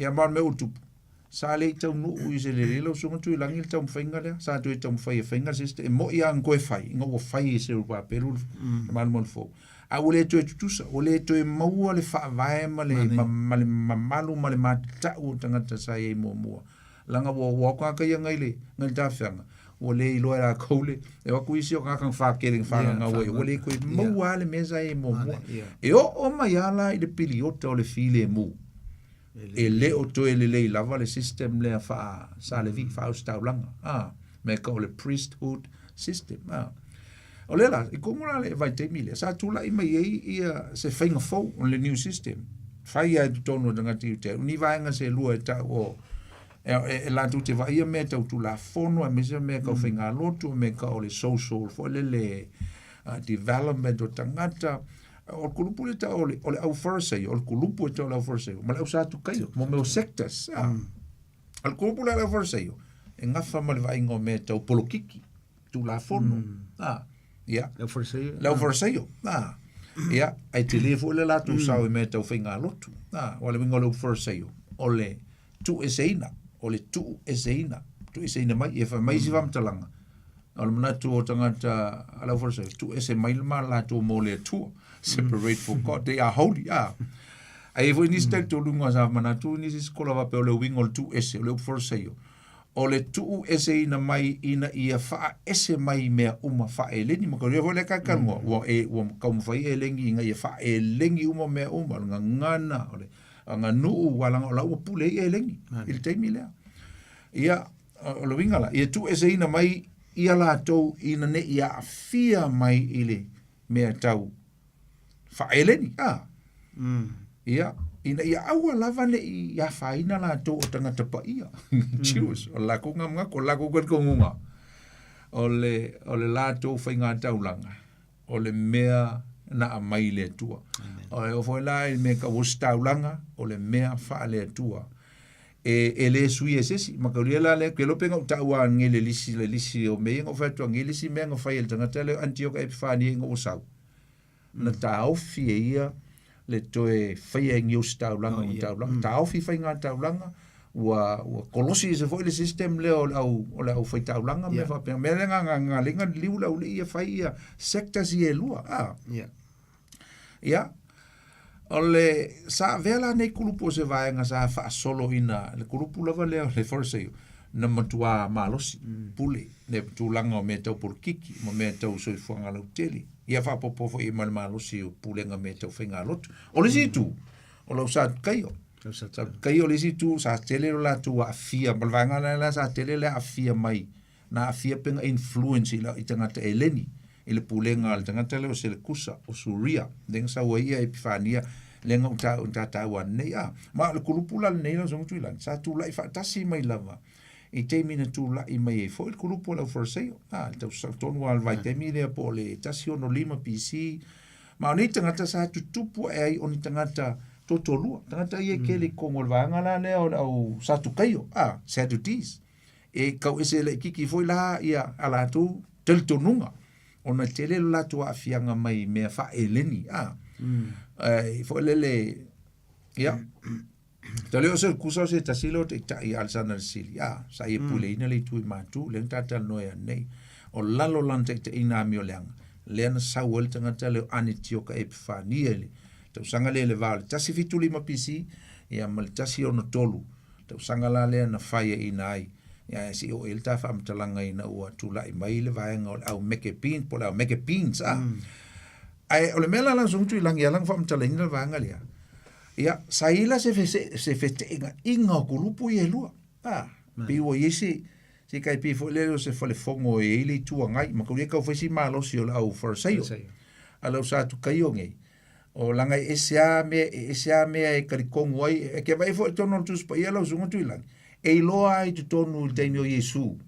Ia ma o le mea ua tupu, sa le i taunuu i se lelei lau susuga Tuilagi le taumafaiga lea, sa toe taumafai e faiga le system, e moi lava na toe fai, ina ua fai e Serubabelu le malumalu fou. A ua le toe tutusa, ua le toe maua le faavae ma le, ma, ma le mamalu ma le matatau o tagata sa i ai muamua. Leaga ua ua o tagata ia ngai le ngai le tafeaga, ua le iloa e latou le e o atu isi o tagata na fakele na fagagau ai, ua le toe maua lava le mea sa i ai muamua. E oo mai lava la i le piliota o le filemu, e le o toe lelei lava le system lea faa Sa Levi, faa-Ausetaulaga, a, mea e tau o le priesthood system, a. O lea la, i totonu la le vaitaimi lea, sa tulai mai ai ia se faiga fou o le new system. Fai lava i totonu o tagata Iutea, o ni vaega se lua e tau o e, e, e latou te vaaia mea tau tulafono, aemaise mea tau faigalotu, mea tau o le social foi lele development o tagata. O le kulupu lea e tau o le, o le au Pharisee, o le kulupu e tau o le au Pharisee, ma le au Satukaio, mo mea o sectors. O le kulupu lea o le au Pharisee, e gafa ma le vaaiga o mea tau polokiki. Tulafono. Mm. Ah, ia. Le au Fariseio. Le au Fariseio. Ah. Ia, ai tele foi le latou mm. sao i mea tau faigalotu. Ah, o le uiga o le au Fariseio, o le tuueseina, o le tuueseina, tuueseina mai, e fai mai isi mm. faamatalaga. O le manatu o tagata a le au Fariseio, tuuese mai le ma latou mo le Atua. Separate for God, they are holy. Ah. Ai foi nisi mm. talitonuga sa manatu nisi sikola faapea o le uiga o le tuuese, o le au Fariseio. o le tuueseina mai ina ia faaese mai mea uma faaeleni. Ma ka foi lea ka talanoa, ua e ua taumafai eleni ina ia faaeleni uma mea uma, o le gagana, o le aganuu, ua laga o la ua pule ai eleni i le taimi lea. Ia, o le uiga la, ia tuueseina mai ia latou ina ne i aafia mai i le mea tau faaeleni, a. Ia, ina ia aua lava ne i afaina latou o tagata paia, Jews, o le latou na manatu, o le latou talitonuga, o le, o le latou faigataulaga, o le mea na aumai i le Atua. O e oo foi la i le mea e tau ositaulaga, o le mea faale-Atua. E, e le suia e se isi. Mataulia la lea, ke iloa pe na ou taua anei le lisi, le lisi o mea ia na ou fai atu anei le isi mea na fai e le tagata lea o Antioka Epifania ina ua sau. Na taofi e ia le toe faia e ni ositaulaga ma taulaga. Taofi faigataulaga, ua, ua kolosi ese foi le system lea o le au, o le aufaitaulaga ma mea faapena. Mea lea na, na, na ala ai ona liliu le aulii ia fai ia sectors ia e lua, a. Ia, o le, sa avea la nei kulupu o se vaega sa faasolo ina, le kulupu lava lea o le Fariseio, na matuā malosi, pule, le tulaga o mea tau polokiki ma mea tau soifuaga lautele. Ia faaopoopo foi i ai ma le malosi o pulega mea tau faigalotu. O le isi itu, o le au Satukaio. Satukaio le isi itu, sa tele lo latou aafia, ma le vaega lea la sa tele le aafia mai, na aafia pe na influence i, la, i tagata Eleni, i le pulega a le tagata lea o Selekusa, o Suria, lea na sau ai ia Epifania, lea na ou ta taua nei. A, ma o le kulupu la lenei lau Susuga Tuilagi, sa tulai faatasi mai lava i taimi na tulai mai ai foi le kulupu o le au Fariseio. A, le tausaga tonu lava o le vaitaimi lea po o le 165 BC. Ma o nei tagata sa tutupu ae ai o ni tagata Toatolua, tagata ia e kele i totonu o le vaega la lea o le au Satukaio, a, Sadducees. E kau ese laitiiti foi la ia a latou talitonuga, ona e tele lo latou aafiaga mai mea faa-Eleni, a. Ai, foi lele, ia, Ta leo se kusa o se tasi leo taitai a Alexander le Sili, a, sa ia puleina le itu i Matu, lea na talatalanoa ai ananei. O lalo o lana taitaiga amioleaga, lea na sau ai le tagata lea o Anetioka Epifania i le tausaga lea i le va o le 175 BC ia ma le 163, tausaga la lea na faiaina ai, ia ae se i oo i ai le ta faamatalaga ina ua tulai mai le vaega o le au Maccabean po o le au Maccabeans, a. Ae o le mea la la Susuga Tuilagi e ala ona faamatalaina le vaega lea, Ia, sa i ai la se, se fete'ena'iga o kulupu ia e lua. A, pei ua i ai se, se tai pei foi lele o se falefono e i ai le Itu Agai, ma tau tau fai si malosi o le au Farisaio. A le au Satukaio nei, o laga e ese lava mea, e ese lava mea e talitonu ai, e te vaai foi i totonu o le Tusi Paia lau Susuga Tuilagi, e iloa lava i totonu i le taimi o Iesu,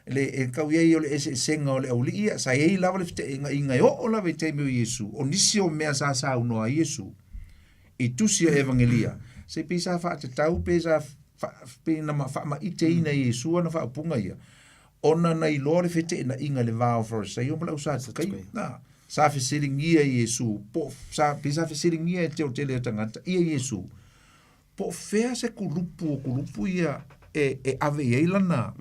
le e tau i ai o le eseesega o le aualii ia, sa i ai lava le fete'ena'iga e oo lava i le taimi o Iesu, o nisi o mea sa saunoa ai Iesu, i tusi o Evagelia, se pei sa faatatau pe sa pe na faamaiteina e Iesu ana faaupuga ia, ona na iloa le feteenaiga i le va o Farisaio ma le au Satukaio. Na, sa fesiligia e Iesu, po sa, pe sa fesiligia e te o tele o tagata ia Iesu, po o fea se kulupu o kulupu ia e, e ave i ai lana,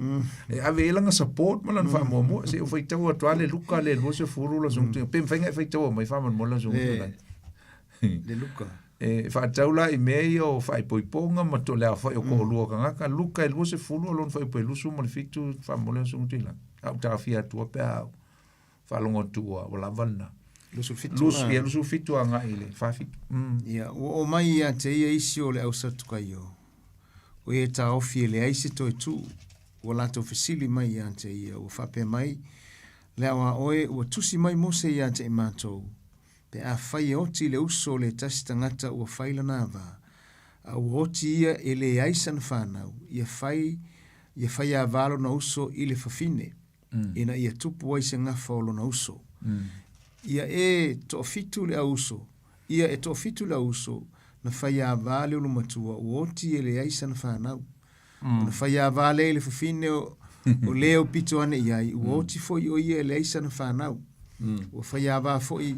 e ave i ai lana support ma lana faamuamua. Se i ou faitau atu lava le Luka le 20 la susuga, pe mafai ona e faitaua mai faamolemole lau susuga Tuilagi. Le Luka. E faatatau la i mea ia o faaipoipoga ma to le aofai o toalua o tagata, Luka e 20 o lona fuaiupu e 27 faamolemole lau susuga Tuilagi. A ou taofia atua pe a ou faalogo atu ua ua lava lena. 27 la. Ia 27 agai i le 47. Ia, ua oo mai ia te ia isi o le au Satukaio, o e taofi e leai se toe tuu, ua latou fesili mai ia te ia, ua faapea mai, Le ao a oe, ua tusi mai Mose ia te i matou, pe afai e oti le uso o le tasi tagata ua fai lana ava, a ua oti ia e leai sana fanau, ia fai, ia fai ava lona uso i le fafine, ina ia tupu ai se gafa o lona uso. Ia e toafitu le au uso, ia e toafitu le au uso, na fai ava le ulumatua, ua oti e leai sana fanau. Ona fai ava lea i le fafine o, o le aupito ane i ai, ua oti foi o ia e leai sana fanau. Ua fai ava foi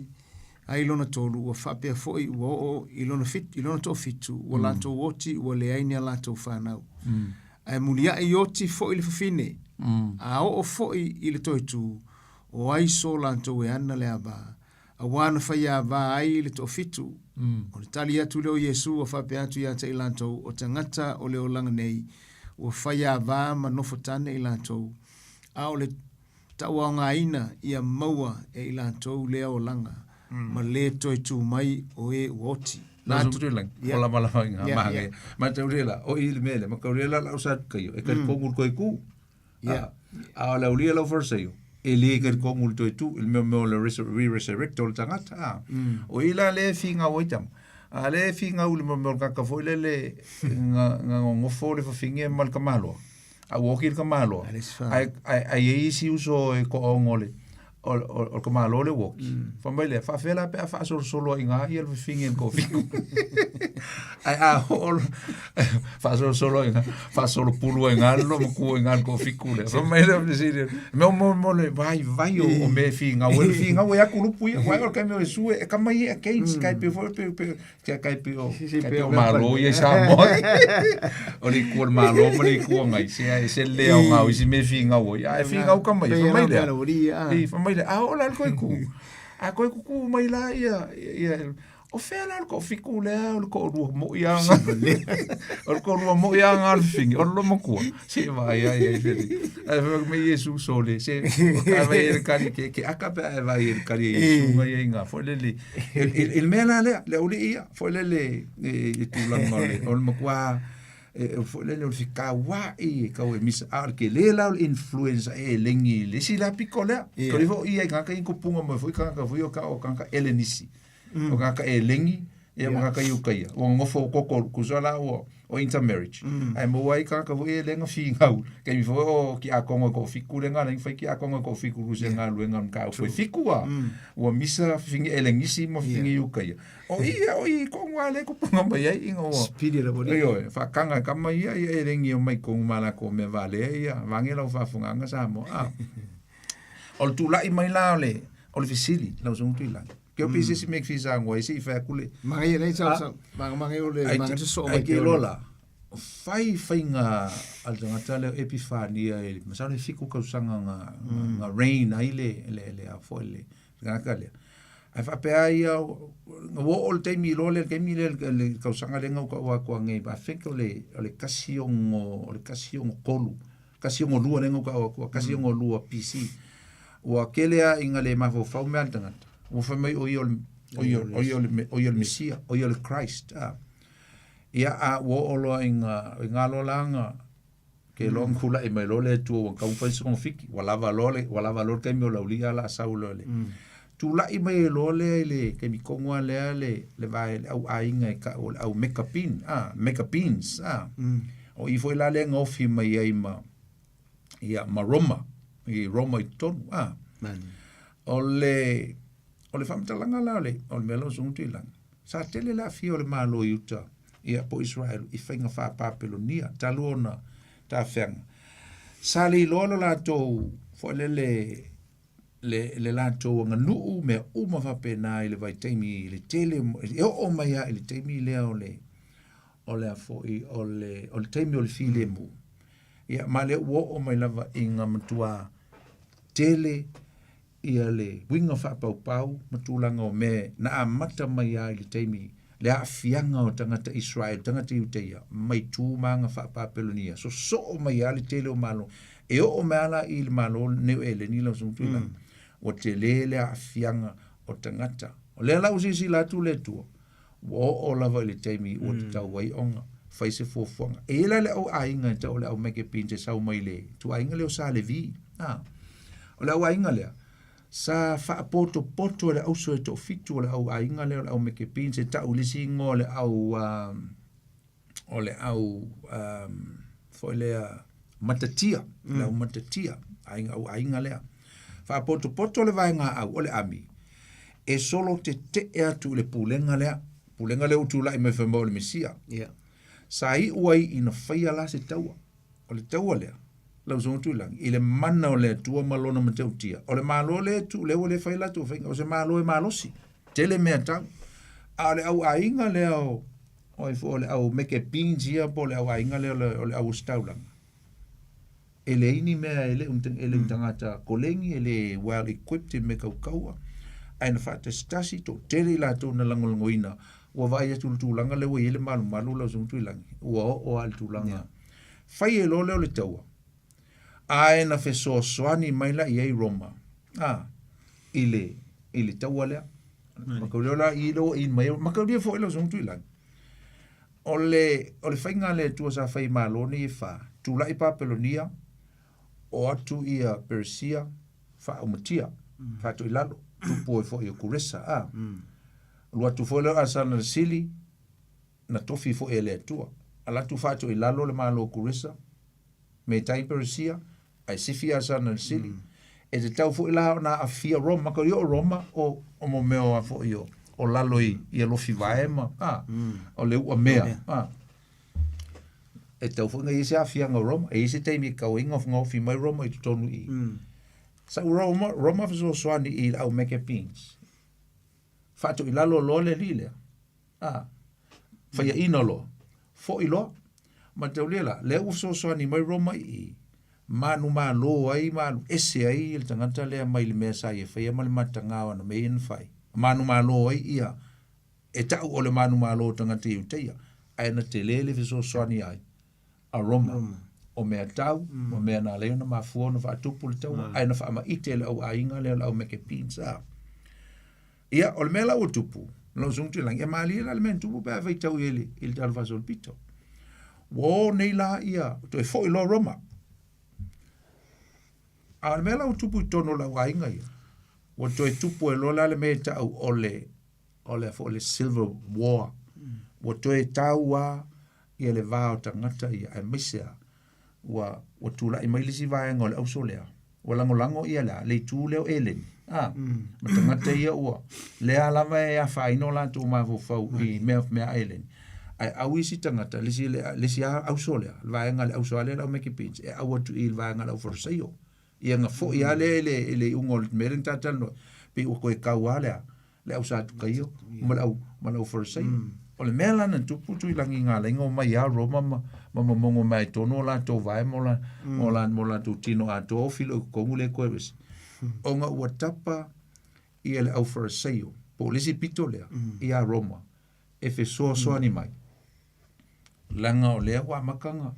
ai lona tolu, ua faapea foi ua oo i lona, i lona toafitu, ua latou oti ua leai ni a latou fanau. Ae muliaʻi oti foi le fafine, a oo foi i le toetū, o ai so latou e ana le ava, auā na fai ava ai le toafitu. O le tali atu lea o Iesu ua faapea atu ia te i latou, o tagata o le olaga nei, ua fai ava ma nofo tane i latou, a o le tauaogaina ia maua e i latou lea olaga, ma lē toe tū mai o e ua oti. Nā tu lang, o lava lava i ngā maha Ma tau lela, o i le mele, ma kau lela lau sa kaio, e kari kongu koe ku. A o le aulia lau farsaio, e le kari kongu toe tu, i le mea mea o le re-resurrect o le tagata. O i la le whingau ai tama. A le whingau le mea mea o le kaka foi lele, nga ngongofo le whawhinge ma le kamaloa. A ua oki le kamaloa. Ai ai ai isi uso e koongo le o o le kamaloa le ua oki. Fai mai lea, faafefea la pe a faasolosolo ai i ina le fafine i le toafitu. Ae a oo faasolosolo ai i ina, faasolopulu ai i ina le loomatua i ina i le toafitu lea. Fai mai lea o le fesili, mea mo mo le vaivai o mea e finau ai, le finau e atu lupu ia, aua o le taimi o Iesu e atamai ai against, tai pei foi pe pe Kia kai pei o, kai pei o Malo ia i Samoa. O le itu o le Malo ma le Itu Agai, se e se le aoga o isi mea e finau ai. A e finau ka mai, fai mai lea. I, fai mai lea, a oo la i le toe tu. A toe tutu mai la ia, ia, o fea la le toafitu lea o le toalua moi lava na. O le toalua moi lava na o le fafine, o le loomatua. Se i vaai ai ai fele. Ae fai mai Iesu sole, se o ta vai e le kali ke ke aka pe a e vai e le kali e Iesu ngai ai ngā. Foi lele, I le mea la lea, le aualii ia, foi lele i tulaga o le, o le matua, e, foi lele o le fekaua'i e tau e misa, a o le tele la o le influence a elegi i le isi la pito lea. Ko le foi ia i tagata ia i tupuga mai foi tagata foi o ka o tagata Elenisi. O tagata elegi, Ia ma tagata Iutaia, ua nonofo koko tusa la ua o intermarriage. Ae maua ai tagata foi ia lea na finau, taimi foi o tiakono e toafitu lea na ala ai ona fai tiakono e toafitu i se galuega o le mataupu e fitu a, ua misa fafine Elenisi ma fafine Iutaia. O i ia, o i tonu lava lea e tupuga mai ai ina ua, Speedy lava alii. ioe, faataga e tama ia ia eleni e omai i totonu ma latou mea valea ia, vaeane lau faafofogaaga Samoa. A, o le tulai mai la o le, o le fesili lau Susuga Tuilagi, Ke o pisi si me fi sa ngoi si fa kule. Mangai nei sa sa mangai o le mangai se so mai. Ai ke lola. Fai fainga al tangata le Epifania e masalo e fiku kausaga nga nga reign ai le le le a foi le tagata lea. Ae faapea ia na ua oo le taimi loa lea le taimi lea le kausaga lea na ou taua atu nei I think o le o le 16 o le 16 16 lea na ou taua atu 16 BC. Ua tele lava ina le mafaufau mea a le tagata, ua fai mai o ia o le, o ia, o ia o le, o ia o le Mesia, o ia o le Christ. A. Ia, a ua oo loa ina, ina loa la na, ke loa na tula'i mai loa le Atua ua tatau ona fai se togafiti, ua lava loa le, ua lava loa le taimi o le auli'i ae o le a sau loa le. Tula'i mai ai loa lea i le taimi tonu lava lea le, le vae, le au aiga e ta'u o le au Mekapin, a, Maccabees, a. O i foi la lea na ofi mai ai ma, ia, ma Roma, i Roma i totonu, a. O le, o le faamatalaga la o le, o le mea lau Susuga Tuilagi, sa tele le aafia o le Malo i uta, ia, po o Israel i faiga faa-Papelonia, talu ona tafeaga. Sa le iloa lo latou, foi lele, le, le latou aganuu, mea uma faapena i le vaitaimi i le tele, e oo mai lava i le taimi lea o le, o le a foi, o le, o le taimi o le filemu. Ia, ma lea ua oo mai lava ina matua tele ia le uiga faapaupau ma tulaga o mea na amata mai lava i le taimi le aafiaga o tagata Israel, tagata Iutaia, mai tu ma aga faa-Papelonia, sosoo mai lava le tele o malo. E oo mai lava la i le Malo Neo Eleni lau Susuga Tuilagi, ua tele le aafiaga o tagata. O lea la ua silasila atu le Atua, Ua oo lava i le taimi ua tatau ai ona fai se fuafuaga. E i ai la le au aiga e tau o le au Maccabees e sau mai le ituaiga lea o Sa Levi. A, o le au aiga lea, sa faapotopoto e le auso e toafitu o le au aiga lea o le au Maccabees e tau i le isi igoa o le au, o le au foi lea matatia, le au matatia, aiga, au aiga lea. Faapotopoto le vaega au o le ami, e solo tetee atu i le pulega lea, pulega lea ua tulai mai fai mai o le Mesia. Yeah. Sa iu ai ina faia la se taua. O le taua lea, lau Susuga Tuilagi, i le mana o le Atua ma lona matautia. O le Malo lea e tu, lea ua le fai latou faiga, o se Malo e malosi, tele mea tau. A o le au aiga lea o, o ai foi o le au Maccabees ia po o le au aiga lea o le au ositaulaga, e leai ni mea e le o e le o tagata koleni, e le well equipped i mea kaukaua, ae na faatasitasi toatele i latou na lagolagoina, ua vaai atu i le tulaga lea ua i ai le malumalu lau Susuga Tuilagi, ua oo lava i le tulaga yeah. Fai e loa lea o le taua, ae na fesoasoani mai la i ai Roma, a, i le, i le taua lea. Mataulia la i lea ua in mai, mataulia foi lau Susuga Tuilagi. O le, o le faiga a le Atua sa fai i Malo nei e fa, tulai Papelonia, o atu ia Peresia, faaumatia, mm. faatoilalo, tupu ai foi o Kuresa, a. Alu atu foi lea o Asana le Sili, na tofi foi e le Atua. Ala atu faatoilalo le Malo o Kuresa, me tai Peresia, ae sifi Asana le Sili. E tatau foi la ona aafia Roma, ka o Roma o o mo mea o a foi o o lalo i i alofi vae ma a o le ua mea a e tau foi na i se aafiaga o Roma e i se taimi e tau ai gaofi mai Roma i totonu i sa Roma Roma fesoasoani i le au Maccabees faatoilalo loa le alii lea a faiaina loa foi loa ma taulia la lea ua fesoasoani mai Roma i i manumalo ai ma alu ese ai le tagata lea mai le mea sa ia faia ma le mataga o ana mea ia na fai. Manumalo ai ia, e ta'u o le manumalo o tagata Iutaia, ae na tele le fesoasoani ai a Roma, o mea tau, ma mea na ala ai ona mafua ona faatupu le taua, ae na faamaite e le au aiga lea o le au Maccabees, a. Ia, o le mea la ua tupu, lau Susuga Tuilagi, e malie la le mea na tupu pe a faitau i ai i le Tala Faasolopito. Ua o nei la ia, toe foi loa Roma. A o le mea la ua tupu i totonu o lau aiga ia, ua toe tupu ai loa la le mea e ta'u o le O le foi le civil war. Ua toe taua ia le va o tagata ia aemaise a ua ua tulai mai le isi vaega o le auso lea ua lagolago ia le a le itu lea o Eleni a ma tagata ia ua lea lava e afaina o latou mafaufau i mea mea a Eleni ae au isi tagata le isi le isi auso lea le vaega le auso lea le au Maccabees e au atu i le vaega le au Farisaio ia na foi lava lea i le, i le iuga o le mea lea na talatalanoa pei ua toe kau lava lea le au Satukaio ma le au, ma le au Farisaio. O le mea la na tupu Tuilagi na ala ai ona omai lava Roma ma, ma momono mai ai tonu o latou vae ma o la, o la, ma o latou tino atoa ofi loa i totonu le toe vesi. Ona ua tapa ia le au Farisaio, po o le isi pito lea, ia Roma, e fesoasoani mai. Leaga o lea ua amata na,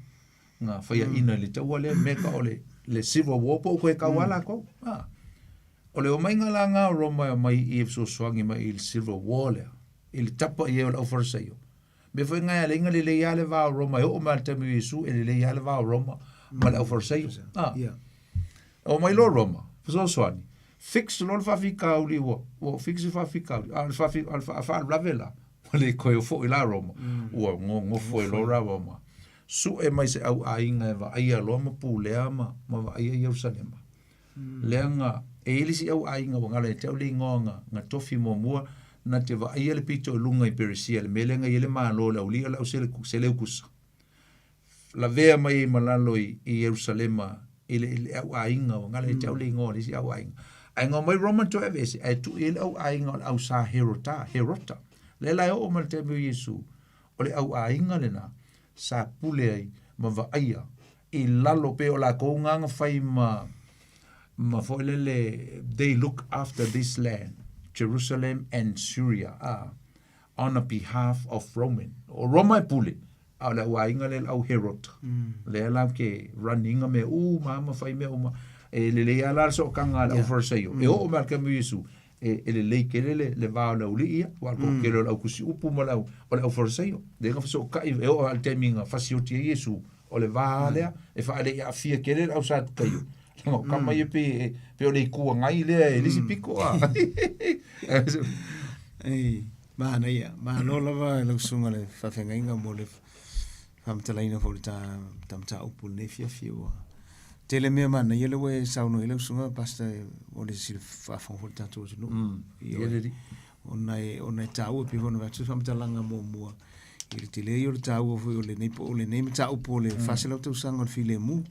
na faiaina i le taua lea mea ka o le, le civil war po o toe taua latou. Ah. O le omaiga la na o Roma e omai i e fesoasoani mai i le civil war lea, i le tapa i ai o le aufarisaio. Mea foi na e ala ai ona lelei lava le va o Roma e oo mai lava i le taimi o Iesu e lelei lava le va o Roma ma le aufarisaio. Ah. Yeah. Omai loa Roma, fesoasoani, fix loa le faafitauli ua, ua fix le faafitauli, a o le faafi, a o le faalavelave la, ua le toe foi la Roma, ua nonofo ai loa la Roma. Sue mai se au aiga e vaaia loa ma pulea ma, ma vaaia Ierusalema. Leaga e i ai le isi au aiga ua galo ia te au le igoa na, na tofi muamua na te vaaia le pito i luga i Peresia, le mea lea na i ai le Malo o le aualii o le au Seleukusa. Lavea mai ai ma lalo i, i Ierusalema i le, i le au aiga, ua galo ia te au le igoa o le isi au aiga. Ae na omai Roma toe aveese, ae tuu i ai le au aiga o le au sa Herota, Herota. Lea la e oo mai le taimi o Iesu, o le au aiga lena sa pule ai ma vaaia i lalo pei o lakou na na fai ma ma foi lele they look after this land Jerusalem and Syria ah on a behalf of Roman o Roma e pule a o le au aiga lea le au Herod lea la ke run ina mea uma ma fai mea uma e lelei lava la le sootaga a le au Farisaio e oo mai lava i le taimi o Iesu e, e lelei tele le, le va o le aualii ia, aua o le toatele o le au tusiupu ma le au, o le au Farisaio. Lea na fesootai, e oo lava i le taimi na fasioti ai Iesu, o le va lea, e faalei aafia tele le au Satukaio. Leaga o tama ia pei, e, pei o le Itu Agai lea i le isi pito a. Ei, manaia. Malo lava lau susuga le faafeagaiga mo le faamatalaina foi o le ta, ta mataupu i lenei afiafi ua tele mea manaia lea ua e saunoa i ai lau susuga Pastor o le sila faafofoga foi le tatou atunuu. Ioe. Ona e, ona e taua pei foi ona avatu se faamatalaga muamua i le tele ia o le taua foi o lenei po o lenei mataupu o le 400 tausaga o le filemu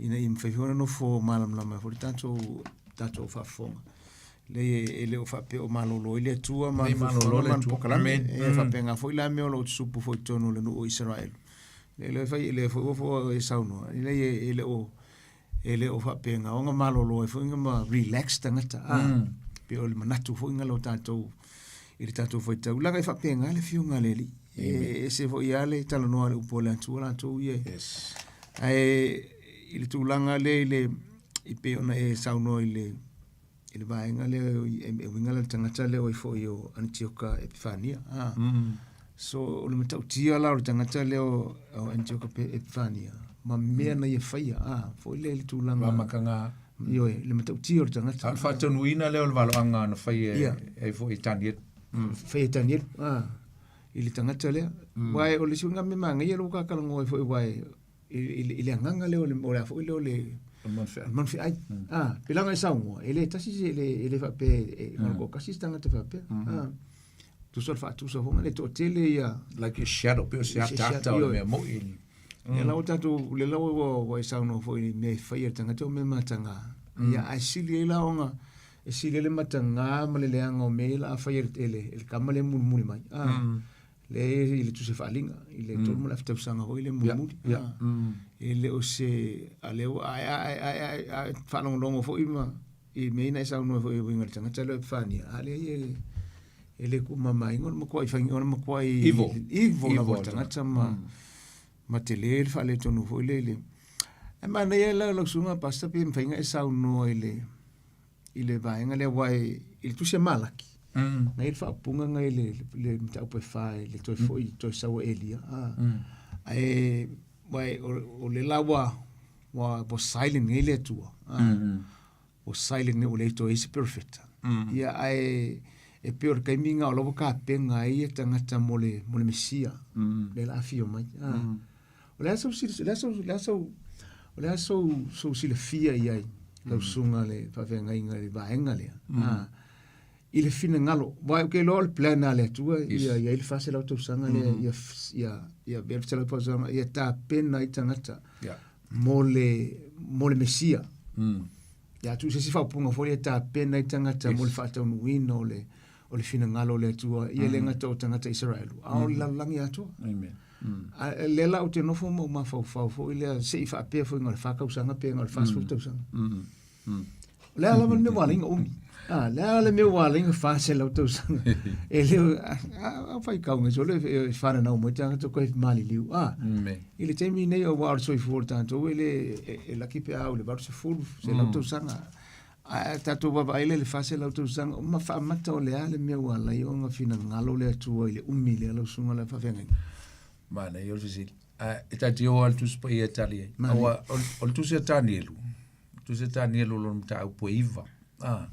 ina ia mafai foi ona nofo malamalama ai foi le tatou tatou faafofoga. Leai e le o faapea o malolo ai le Atua ma Nei malolo le Atua. polokalame. E faapena foi la mea o lo o tutupu foi i totonu o le nuu o Isaraelu. Le le fai le foi ua foi e saunoa. E leai e le o e le o faapena ona malolo ai foi ma relax tagata. Ah, pei o le manatu foi na lo tatou i le tatou faitau. Leaga e faapena le afioga a le Alii. E ese foi lava le talanoa a le upu a le Atua latou ia. Yes. Ae i le tulaga lea i le i pei ona e saunoa i le i le vaega lea e uiga la le tagata lea o foi o Anitioka Epifania. Ah. So o le matautia la o le tagata lea o Anitioka Epifania ma mea na ia faia ah foi lea i le tulaga Amataga ioe le matautia o le tagata. A o le faataunuuina lea o le valoaga na fai e, Ia. e foi e Daniel. Faia e Daniel ah i le tagata lea. Aua o le isi mea manaia lea ua ta talanoa ai foi aua e i le agaga lea o le, o le a foi lea o le manufeai. Ah, pe leaga e saunoa, e le tasi se, e le faapea e toatasi se tagata faapea. Ah, tusa o le faatusa foi le toatele ia. Like a shadow, pe o se ataata o le mea moi. Lea la ua tatou, lea la ua e saunoa foi i mea e fai e le tagata o mea mataga. Ia, ae sili ai la ona, e sili ai le mataga ma le leaga o mea ia o le a fai e le tama lea e mulimuli mai. Ah. Lea i le tusi faaaliga i le 3 ma le afa tausaga foi le mulimuli. E le o se a lea ua ae ae ae ae ae faalogologo foi ma i mea na e saunoa foi e uiga i le tagata lea o Epifania, a lea e e le tuumamaina o le matuai fai o le matuai Evil. evil lava o le tagata ma ma tele le faaletonu foi lea i le Ae manaia la lau susuga Pastor pe mafai ona e saunoa i le i le vaega lea aua e, i le tusi a Malaki, na i ai le faaupuga na i le, le mataupu e fa i le toe foi, toe sau o Elia. Ah. Ae, aua e, o, o le la ua, ua, ua silent nei le Atua. Ah. Ua silent nei, ua le toe i ai se perofeta. Ia, ae, E pei o le taimi lena o la ua tapena ai ia tagata mo le mo le Mesia lea o le a afio mai. O le a sou o le a sou o le a sou o le a sou sou silafia i ai lau susuga le faafeagaiga i le vaega lea. I le finagalo, aua ou te iloa o le plan a le Atua ia i ai le 400 tausaga lea ia ia ia avea le 400 tausaga ia tapena ai tagata mo le mo le Mesia. Ia tuu se isi faaupuga foi lea e tapena ai tagata mo le faataunuuina o le o le finagalo o le Atua, ia le gata o tagata Isaraelu, a o le lalolagi atoa. Amen. A lea la ou te nofo ma ou mafaufau foi lea, se i faapea foi na o le 4 tausaga pe na o le 40 tausaga. O le a lava le mea ua ala ai ona umi. A, le a le mea ua ala ai ona 400 tausaga. E le o, a faitau solo e whananau mai tagata koe maliliu. A, i le taimi nei aua o le soifua o le tatou e le, e laki pe a au i le 80, 100 tausaga. Ae tatou vaavaai lea i le 400 tausaga, ma faamata o le a le mea ua ala ai ona finagalo le Atua i le umi lea lau susuga le faafeagaiga? Manaia o le fesili. Ae e ta te o lava i le Tusi Paia e tali ai. Aua o le Tusi a Tanielu, Tusi a Tanielu o lona mataupu e 9. A,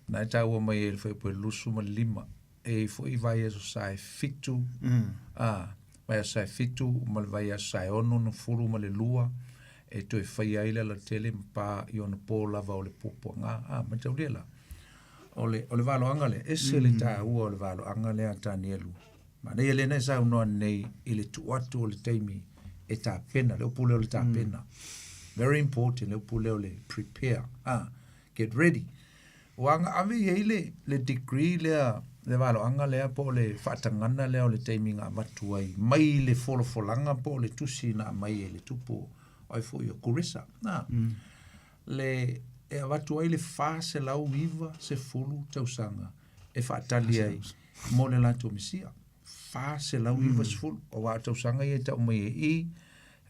na e taua mai ai le fuaiupu e 25. E i ai foi vaiaso sa e 7, a, vaiaso sa e 7 ma le vaiaso sa e 6 na fulu ma le 2 e toe faia ai le alatele ma pa i ona pō lava o le puapuaga. A, mataulia la, o le, o le valoaga lea, ese le taua o le valoaga lea a Tanielu. Manaia lea na e saunoa nei i le tuu atu o le taimi e tapena, le upu lea o le tapena. Very important le upu lea o le prepare, ah, get ready. Ua aga ave i ai le, le degree lea, le valoaga lea po o le faatagana lea o le taimi na avatu ai mai le folafolaga po o le tusi na aumai e le tupu o ai foi o Kuresa. Ah, le, e avatu ai le 490 tausaga e faatali ai mo le latou Mesia. 490, aua o tausaga ia e tau mai e i,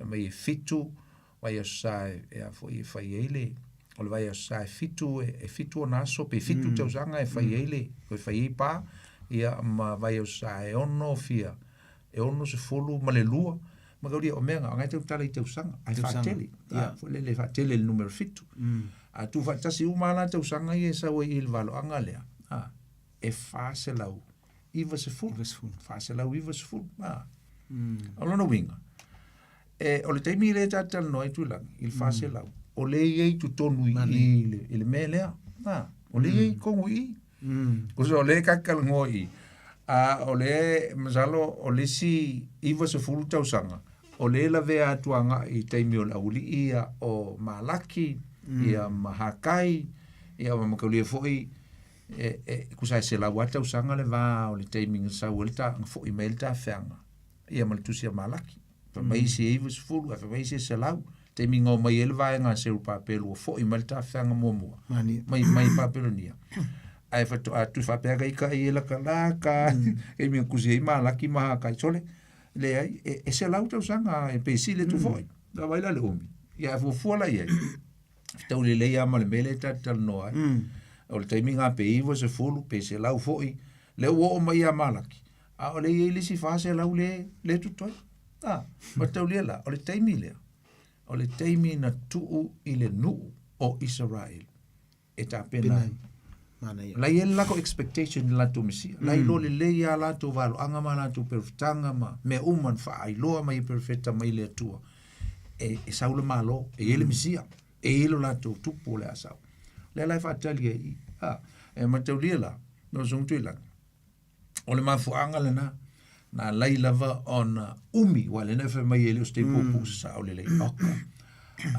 e mai e 7, vaiaso sa e, e a foi e fai ai le, o le vaiaso sa e 7, e, e 7 ona aso, pe 7 tausaga e fai ai le, e fai ai pa, ia ma vaiaso sa e 6 fia, e 60 ma le 2, ma kaulia o mea nga, ngai tau tala i tausaga, ai faatele, ia, foi lele faatele le numera 7. A tu faatasi uma la tausaga ia e sau ai i le valoaga lea, a, e 490. 490, a. O lona uiga, e, o le taimi lea ta talanoa ai Tuilagi, i le 400, o lea e i ai totonu i i le, i le mea lea, a, o lea e i ai totonu i i. Kusa o lea e talanoa i i, a o lea, masalo o le isi 90 tausaga, o lea e lavea atu agai i taimi o le aualii ia o Malaki, ia ma Hakai, ia ma mataulia foi e, e, kusa e selau lava tausaga le va o le taimi na sau ai le ta, na foi mai ai le tafeaga, ia ma le tusi a Malaki. Fai mai isi e 90, ae fai mai isi e 100. Taimi na omai ai le vaega a Serupapelu ua foi mai le tafeaga muamua, mai, mai Papelonia. Ae faatoa tu faapea ka ika i e laka la ka, taimi na tusi ai Malaki ma Hakai. Sole, leai, e, e 100 tausaga e pe sili atu foi. Na vai la le umi. Ia e fuafua la i ai. Fetaui lelei lava ma le mea lea e ta te talanoa ai. O le taimi lena pe 90 pe 100 foi, lea ua oo mai ia Malaki, a o lea e i ai le isi 400 lea, lea e totoe. A, mataulia la, o le taimi lea, o le taimi na tuu i le nuu o Isaraelu e tapena ai. Manaia. La i ai le latou expectation i le latou Mesia. La iloa lelei lava latou valoaga ma latou perofetaga ma mea uma na faailoa mai e perofeta mai le Atua. E, e sau le Malo, e i ai le Mesia, e i ai lo latou tupu o le a sau. Lea la e faatali ai i. A, e mataulia la, no susuga Tuilagi, o le mafuaaga lena, na alai lava ona umi, aua lena e fai mai e le o se taimi puupuu se sao lelei. Oka.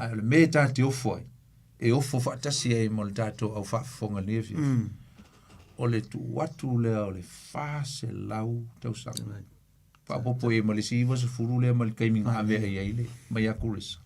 Ae o le mea e ta te ofo ai, e ofo faatasi ai ma le tatou au faafofoga i lenei afiafi, o le tuu atu lea o le 400 tausaga. Faaopoopo i ai ma le isi 90 lea ma le taimi na ave ai ai le mai Akuresa.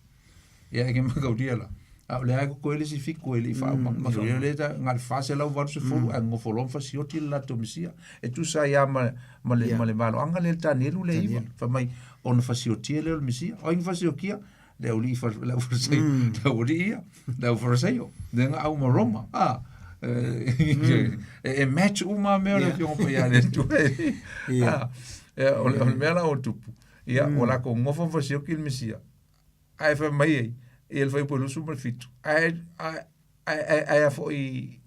Ia e ke mataulia la. A o lea e totoe le isi fitu e le i faauma. Mataulia lea ta na o le 480 ae nonofo loa ma fasioti le latou Mesia. E tusa ai lava ma ma le ma le valoaga lea le Tanielu le iva. Fai mai ona fasiotia lea o le Mesia. O ai na fasiotia? Le aualii le au Farisai, le aualii ia, le au Farisaio, le na au ma Roma. A e match uma mea o le Afioga Paia a le Atua. O le mea la ua tupu, ia ua latou nofo ma fasioki le Mesia. Ae fai mai ai, ia le fuaiupu e 27. Ae ae ae ae a foi.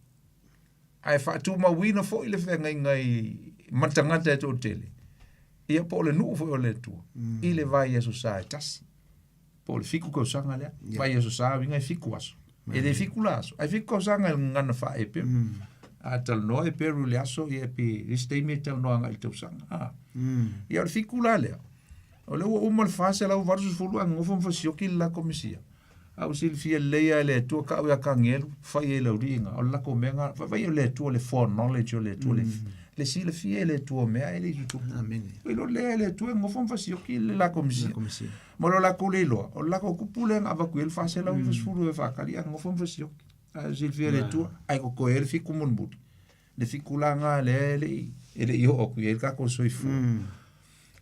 Ae faatumauina foi le feagaiga i ma tagata e toatele, ia po o le nuu foi o le Atua, i le vaiaso sa e tasi. Po o le 7 tausaga lea. Vaiaso sa uiga e 7 aso. E le 7 la aso, ae 7 tausaga i le gagana faa-Eperu. A talanoa Eperu i le aso, ia e pei le isi taimi e talanoa agai i le tausaga. A. Ia o le 7 la lea, o lea ua uma le 480 ae nonofo ma fasioki le lako Mesia. A ua silafia lelei lava e le Atua ka au ia kagelu, fai ai lau liiga, o le lako mea nga, vaai o le Atua le foreknowledge o le Atua, le silafia e le Atua o mea e le i tutupu. Amene. Oi lo lea e le Atua e nonofo ma fasioki le lako Mesia. Lako Mesia. Ma lo lakou le iloa, o le lako kupu lea na avatu i ai le 490 e faatali ae nonofo ma fasioki. Ae silafia e le Atua, ae totoe ai le fitu mulimuli. Le fitu la na lea e le i oo atu i ai le tatou soifua.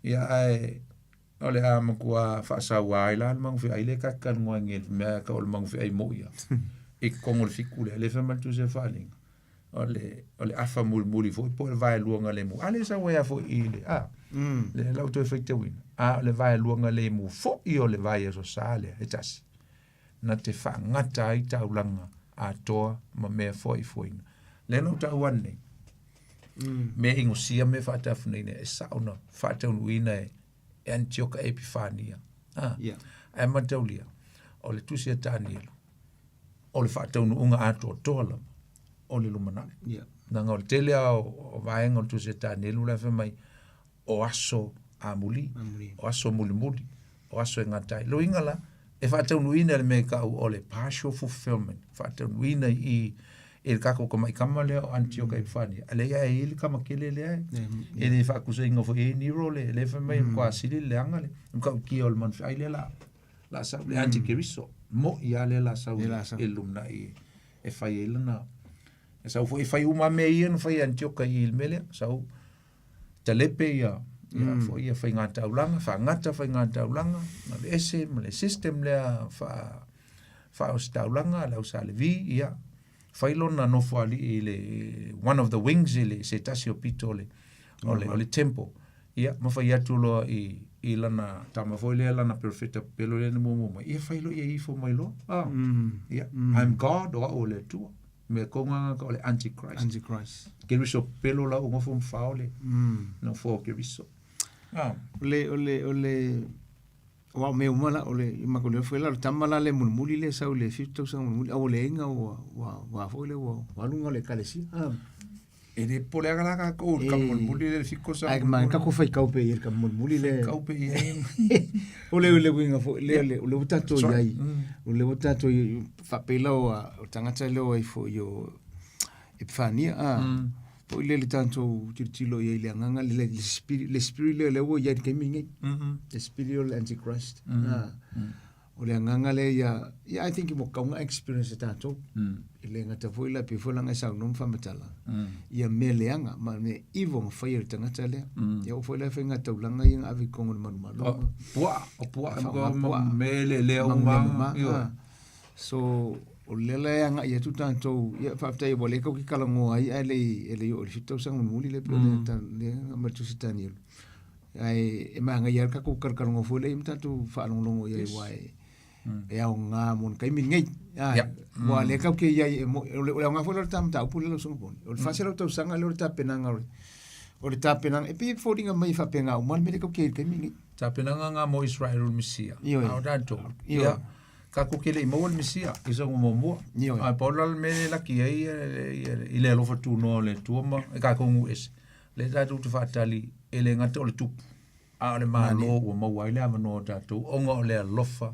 Ia ae O le a matua faasaua ai la le magafeai lea ta te talanoa ai nei i le mea e tau o le magafeai moi a i totonu o le fitu lea. Lea e fai mai le Tusi o Faaaliga, o le, o le afa mulimuli foi po o le vaeluaga lemu. A lea e sau ai lava foi i le, a, lea la ua toe faitauina. A o le vaeluaga lemu foi o le vaiaso sa lea e tasi, na te faagata ai taulaga atoa ma mea foaifoaina. Lea na ou taua nei, mea inosia, mea faatafunaina e sao na faataunuuina e e Anitioka Epifania. Ah, Yeah. Ae mataulia, o le tusi a Tanielu, o le faataunuuga atoatoa lava o le lumanai. Yeah. Leaga o le tele lava o vaega o le tusi a Tanielu la e fai mai, o aso amuli, Amuli. o aso mulimuli, o aso e gata ai. Loiga la, e faataunuuina le mea e tau o le partial fulfillment, faataunuuina i i le tatou tamaikama lea o Anitioka Epifania. A lea e i ai le tama tele lea e le faakusaina foi e Nero le le fai mai matua sili le leaga le matautia o le manufeai lea la la sau le antikeriso mo'i lava lea la sau i le lumanai e fai ai lana e sau foi e fai uma mea ia na fai e Anitioka i le mea lea sau talepe ia ia foi ia faiga taulaga faagata faiga taulaga aveese ma le system lea faa faaositaulaga le au Sa Levi ia fai lona nofoalii i le one of the wings i le se tasi o pito o le o le, o le temple ia ma fai atu loa i i lana tama foi lea lana perofeta pepelo lea na muamua mai ia fai loa ia ifo mai loa ah ia I'm God o au o le Atua mea konga ka o le antichrist Antichrist. Keriso pepelo la o ngofo mfao le no fo Keriso ah O le, o le, o le, o au mea uma la, o le, i makou leo foi la, o le tama la le mulimuli lea e sau i le 70 tausaga mulimuli, a ua leai na ua, ua, ua foi lea ua, ua alu luga o le ekalesia. Ah. E le pole aga la tatou i le kama mulimuli lea le 70 tausaga Ai ma tatou faitau pea i ai le kama mulimuli lea. Faitau pea i ai. O le le uiga foi lea le o lea ua tatou i ai. O lea ua tatou i faapei la o o tagata lea o ai foi o Epifania a. Foi lea le tatou tilotilo i ai i le agaga le le spirit le spirit lea lea ua i ai i le taimi lenei. Le spirit o le antichrist. A. O le agaga lea ia, ia I think ua tatau ona experience e tatou. E le gata foi la pei foi la ona e saunoa ma faamatala, ia mea leaga ma mea evil na faia e le tagata lea. Ia oo foi la i faiga taulaga ia na ave i totonu o le manumalo ma. Puaa, o puaa ma mea lelea uma. Ioe. So, o lea la e agai atu tatou, ia faafetai ua lea tatou te talanoa ai ae le i e le i oo i le 7 tausaga mulimuli lea pei o le lea na aumai le tusi Tanielu. Ae e manaia lava le tatou talatalanoa foi lea ma tatou faalogologo i ai aua e e aoga mo le taimi lenei. Aua o lea tatou te i ai, o le aoga foi lea o le ta mataupu lea lau Susuga Poni, o le 400 tausaga lea o le tapenaga o le o le tapenaga, e pei e foliga mai e faapena uma le mea lea tatou te i ai i le taimi lenei. Tapenaga nga mo Israel o le Mesia, a o tatou, ia, tatou te le i maua le Mesia i sona muamua. Ae pau la le mea lea e laki ai i le alofa tunoa o le Atua ma e tatou nuu ese, lea tatou te faatali e le gata o le tupu, a o le Malo ua maua ai le avanoa o tatou ona o le alofa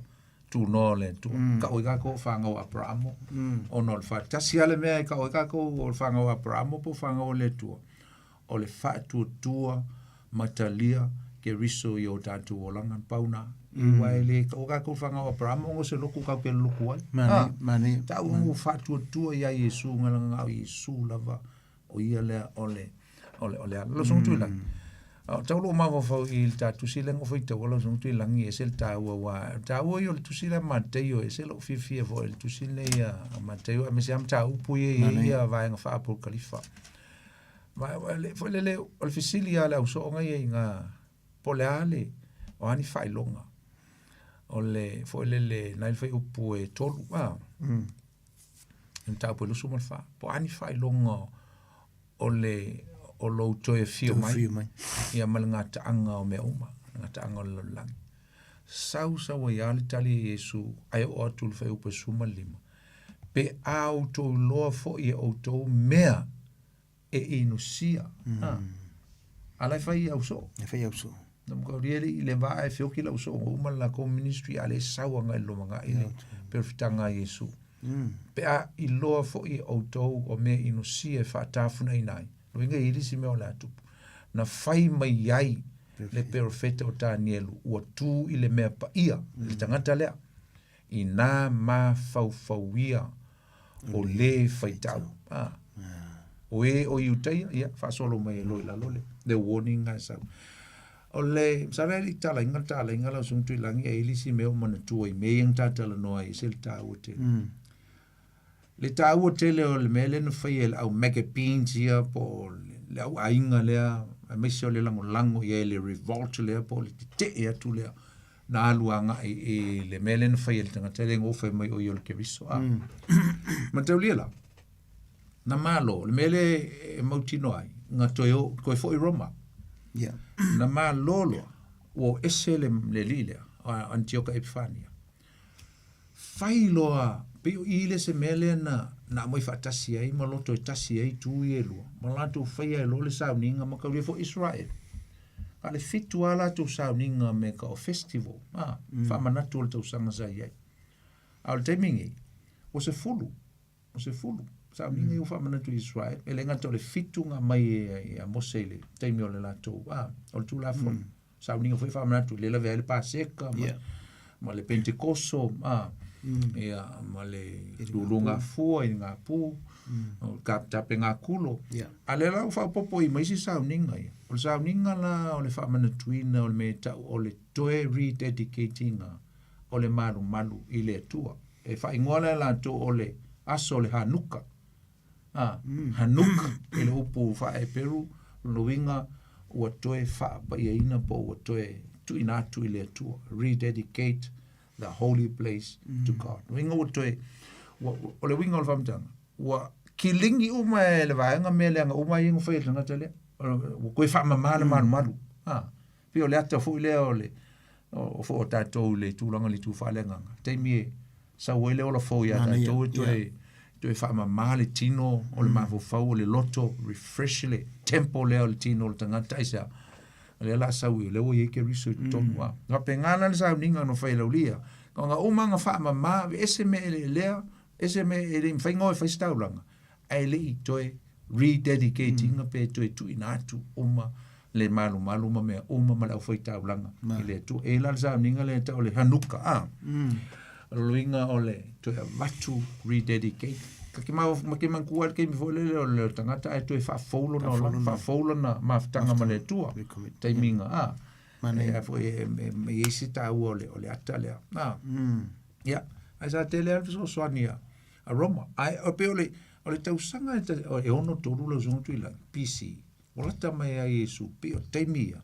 tunoa o le Atua. Tau ai tatou o fanau a Aperamo, ona o le faatasi lava le mea e tau ai tatou o le fanau a Aperamo po o fanau a le Atua, o le faatuatua ma talia Keriso i o tatou olaga, na pau na. Aua e le taua tatou fanau a Aperamo ona o se lotu tatou te lolotu ai. Manaia, manaia. Tau ona ua faatuatua ia Iesu, na o Iesu lava o ia lea o le o le o le ala. Lau Susuga Tuilagi, o tau lou mafaufau i le ta tusi lea na ou faitaua lau Susuga Tuilagi, e ese le taua aua o le taua ia o le tusi lea a Mataio, e ese lou fiafia foi i le tusi lenei a Mataio aemaise lava mataupu ia e i ai ia vaega faa-apokalifa. Ma foi lele, o le fesili lava a le ausooga ia i ina, po o le a le, o a ni faailoga o le foi lele nai le fuaiupu e 3 a. Le mataupu e 24, po o a ni faailoga o le o lou toe afio mai, afio mai. Ia ma le gataaga o mea uma, le gataaga o le lalolagi. Sau sau ai lava le tali a Iesu ae oo atu i le fuaiupu e 15, pe a outou iloa foi e outou mea e inusia. Mm. Ah. A la e fai au soo. E fai au soo. Na mo kaulia le i le vaa e feoki lau soo ngo uma le lakou ministry a le sau agai i le lumanai le perofitaga a Iesu. Mm. Pe a iloa foi e outou o mea inusia e faatafunaina ai. Luiga i le isi mea o le a tupu. Na fai mai ai le perofeta o Tanielu ua tu i le mea paia mm. le tagata lea. Inā mafaufauia o lē faitau. A. O e o Iutaia, ia, faasolo mai e loa i lalo le, le warning lena e sau. O le, masalo e le i talaiga le talaiga lau Susuga Tuilagi e i ai le isi mea ua manatua i mea ia na ta talanoa ai, e ese le taua tele. Mm. Le taua tele o le mea lea na faia e le au Maccabees ia po o le au aiga lea, aemaise o le lagolago i ai le revolt lea po o le tetee atu lea na alu agai i le mea lea na faia e le tagata lea na fai mai o ia o le Keriso. A. Mm. Mataulia la, na malo, le mea lea e mautinoa ai, na toe, o, toe foi Roma. Yeah. Na malo loa, ua ese le, le alii lea, Antioka Epifania. Fai loa, pei o i le se mea lea na, na aumai faatasi ai ma loto e tasi ai itu ia e lua, ma latou faia ai loa le sauniga ma kaulia foi Israel. A le fitu lava latou sauniga me ka o festival, a, mm. faamanatu o le tausaga sa i ai. A o le taimi nei, ua sefulu, ua sefulu sauniga mm. ua faamanatu i Israel. E le gata o le fitu na aumai e, a Mose i le taimi o le latou, a, o le Tulafono. Mm. Sauniga foi faamanatu le lavea ai le Paseka ma, yeah. ma le Pentekoso, a, mm. ia, ma le luluga fua i ngā pū, mm. o ka tape ngā kulo. Yeah. A le la ua faaopoopo i ma isi sauniga ia. O le sauniga la o le faamanatuina o le mea e tau o le toe rededicating-a o le malumalu i le Atua. E faaigoa la e latou o le aso o le Hanuka. A, mm. Hanuka i le upu faa-Heperu, lona uiga ua toe faapaiaina po ua toe tuuina atu i le Atua. Rededicate the holy place mm. to God. Uiga ua toe, ua, o le uiga o le faamatalaga, ua kiligi uma e le vaega mea leaga uma ia na fai e le tagata lea. Ua toe faamama le mm. malumalu. Ah. Pei o le ata foi lea o le o foi o tatou i le tulaga i le itu faaleagaga. Taimi e sau ai le ola fou iā tatou e toe toe faamama le tino o le mm. mafaufau o le loto, refresh le temple lea o le tino o le tagata aisea. O lea la sau i lea ua i ai Keriso i totonu mm. a. Faapena la le sauniga na fai e Laulia. Ona uma na faamama, ese mea eleelea, ese mea e le i mafai ona o e fai se taulaga, ae le i toe rededicating mm. pe toe tuuina atu uma le malumalu ma mea uma ma le aufaitaulaga i le Atua. E la le sauniga lea e tau o le Hanuka, a. Mm. Luiga o le toe avatu rededicate. Ka ke ma ma ke manatua le taimi foi lele o le tagata ae toe faafou lona olaga, faafou lona mafutaga ma le Atua. Taimiga, a. E a foi e i ai se taua o le o le ata lea. A. Mm. Ia, ae sa tele lava le fesoasoani a a Roma. Ae o pei o le o le tausaga e 63 lau Susuga Tuilagi, BC, ua lata mai ia Iesu, pei o taimi ia,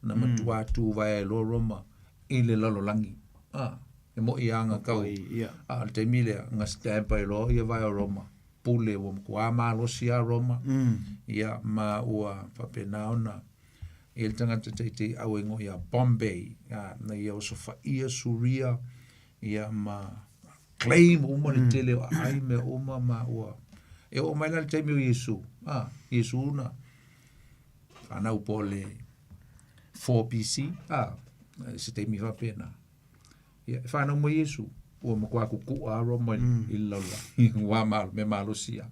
na mm. matua tuvae ai loa Roma i le lalolagi. Ah, e mo'i lava na tau, yeah. a le taimi lea, na stamp ai loa ia vae o Roma. Pule ua matua malosi lava Roma. Mm. Ia, ma ua faapena ona i le tagata teitei au e ngoi a Bombay, a, na ia osofaia Suria, ia ma claim uma le mm. tele o aai mea uma ma ua e oo mai la le taimi o Iesu a Iesu na whanau po le 4 BC a se taimi faapena ia e whanau mai Iesu ua matua kukua a Roma mm. i le lalolagi ua malo me malosi a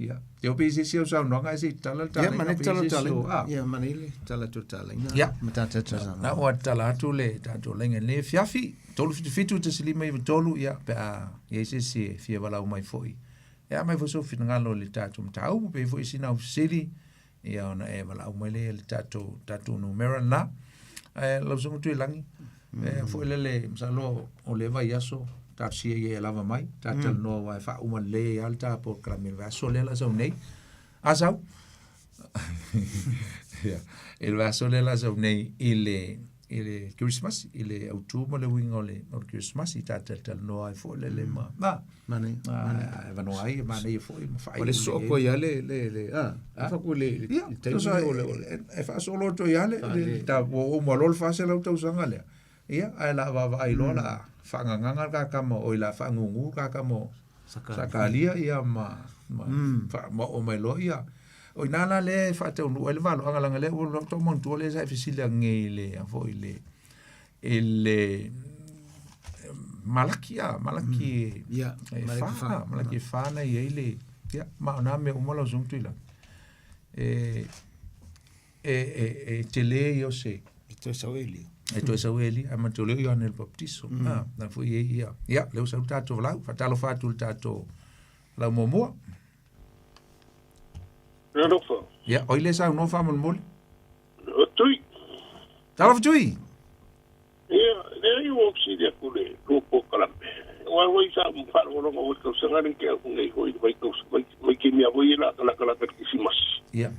Ia. Te o pe se se o saunoaga e se i tala le tala. Ia, mane tala tala. Ia, mane le tala tu tala. Ia. Ma tata tala. Na o tala atu le tatou laina le fiafi. 377 te silima i tolu ia pe a ia se se fia walau mai foi. E a mai foi so finagalo le tatou mataupu pe foi sina fesili ia ona e walau mai le le tatou tatou numera na. E lau susuga Tuilagi. E foi lele masalo o le vaiaso talosia ia e lava mai ta talanoa aua e faauma lelei ai lava le ta polokalame i le vaiaso lea la sau nei. A sau? Ia, i le vaiaso lea la sau nei i le i le Kerisimasi, i le autū ma le uiga o le Kerisimasi i tātalatalanoa ai foi le le ma na manaia manaia e vanoa ai e manaia foi ma faaiu o le soo koe ia le le le a fa ku le le taimi o le e faasolo atu ia le le ta ua ou malo le 400 tausaga lea. Ia, ae la vaavaai loa la faagagaga le kakama oi la faagugu le kakama o Sakalia ia ma ma faamaoo mai loa ia. O ina la lea e faataunuu ai le valoaga leaga lea ua tau manatua lea sa e fesili ane i le a foi le i le Malaki a Malaki ia e Malaki fa Malaki fa na i ai le ia ma o nā mea uma lau susuga Tuilagi e e e e tele ia o se e toe sau Elia. E toe sau Elia, ae matou le o Ioane le Papatiso. Ah, na foi e ia. Ia, lea ua sau le tatou valaau, faatalofa atu i le tatou valaau muamua. Alofa. Ia, oi le saunoa faamolemole. O Tui. Talofa Tui. Ia, leai ua ou fesili atu i le lua polokalame. Aua foi sa ou faalogologo foi i le tausaga lenei tea atu nei foi i le vaitaimi lava foi ia o le a latalata i le Kerisimasi. Ia.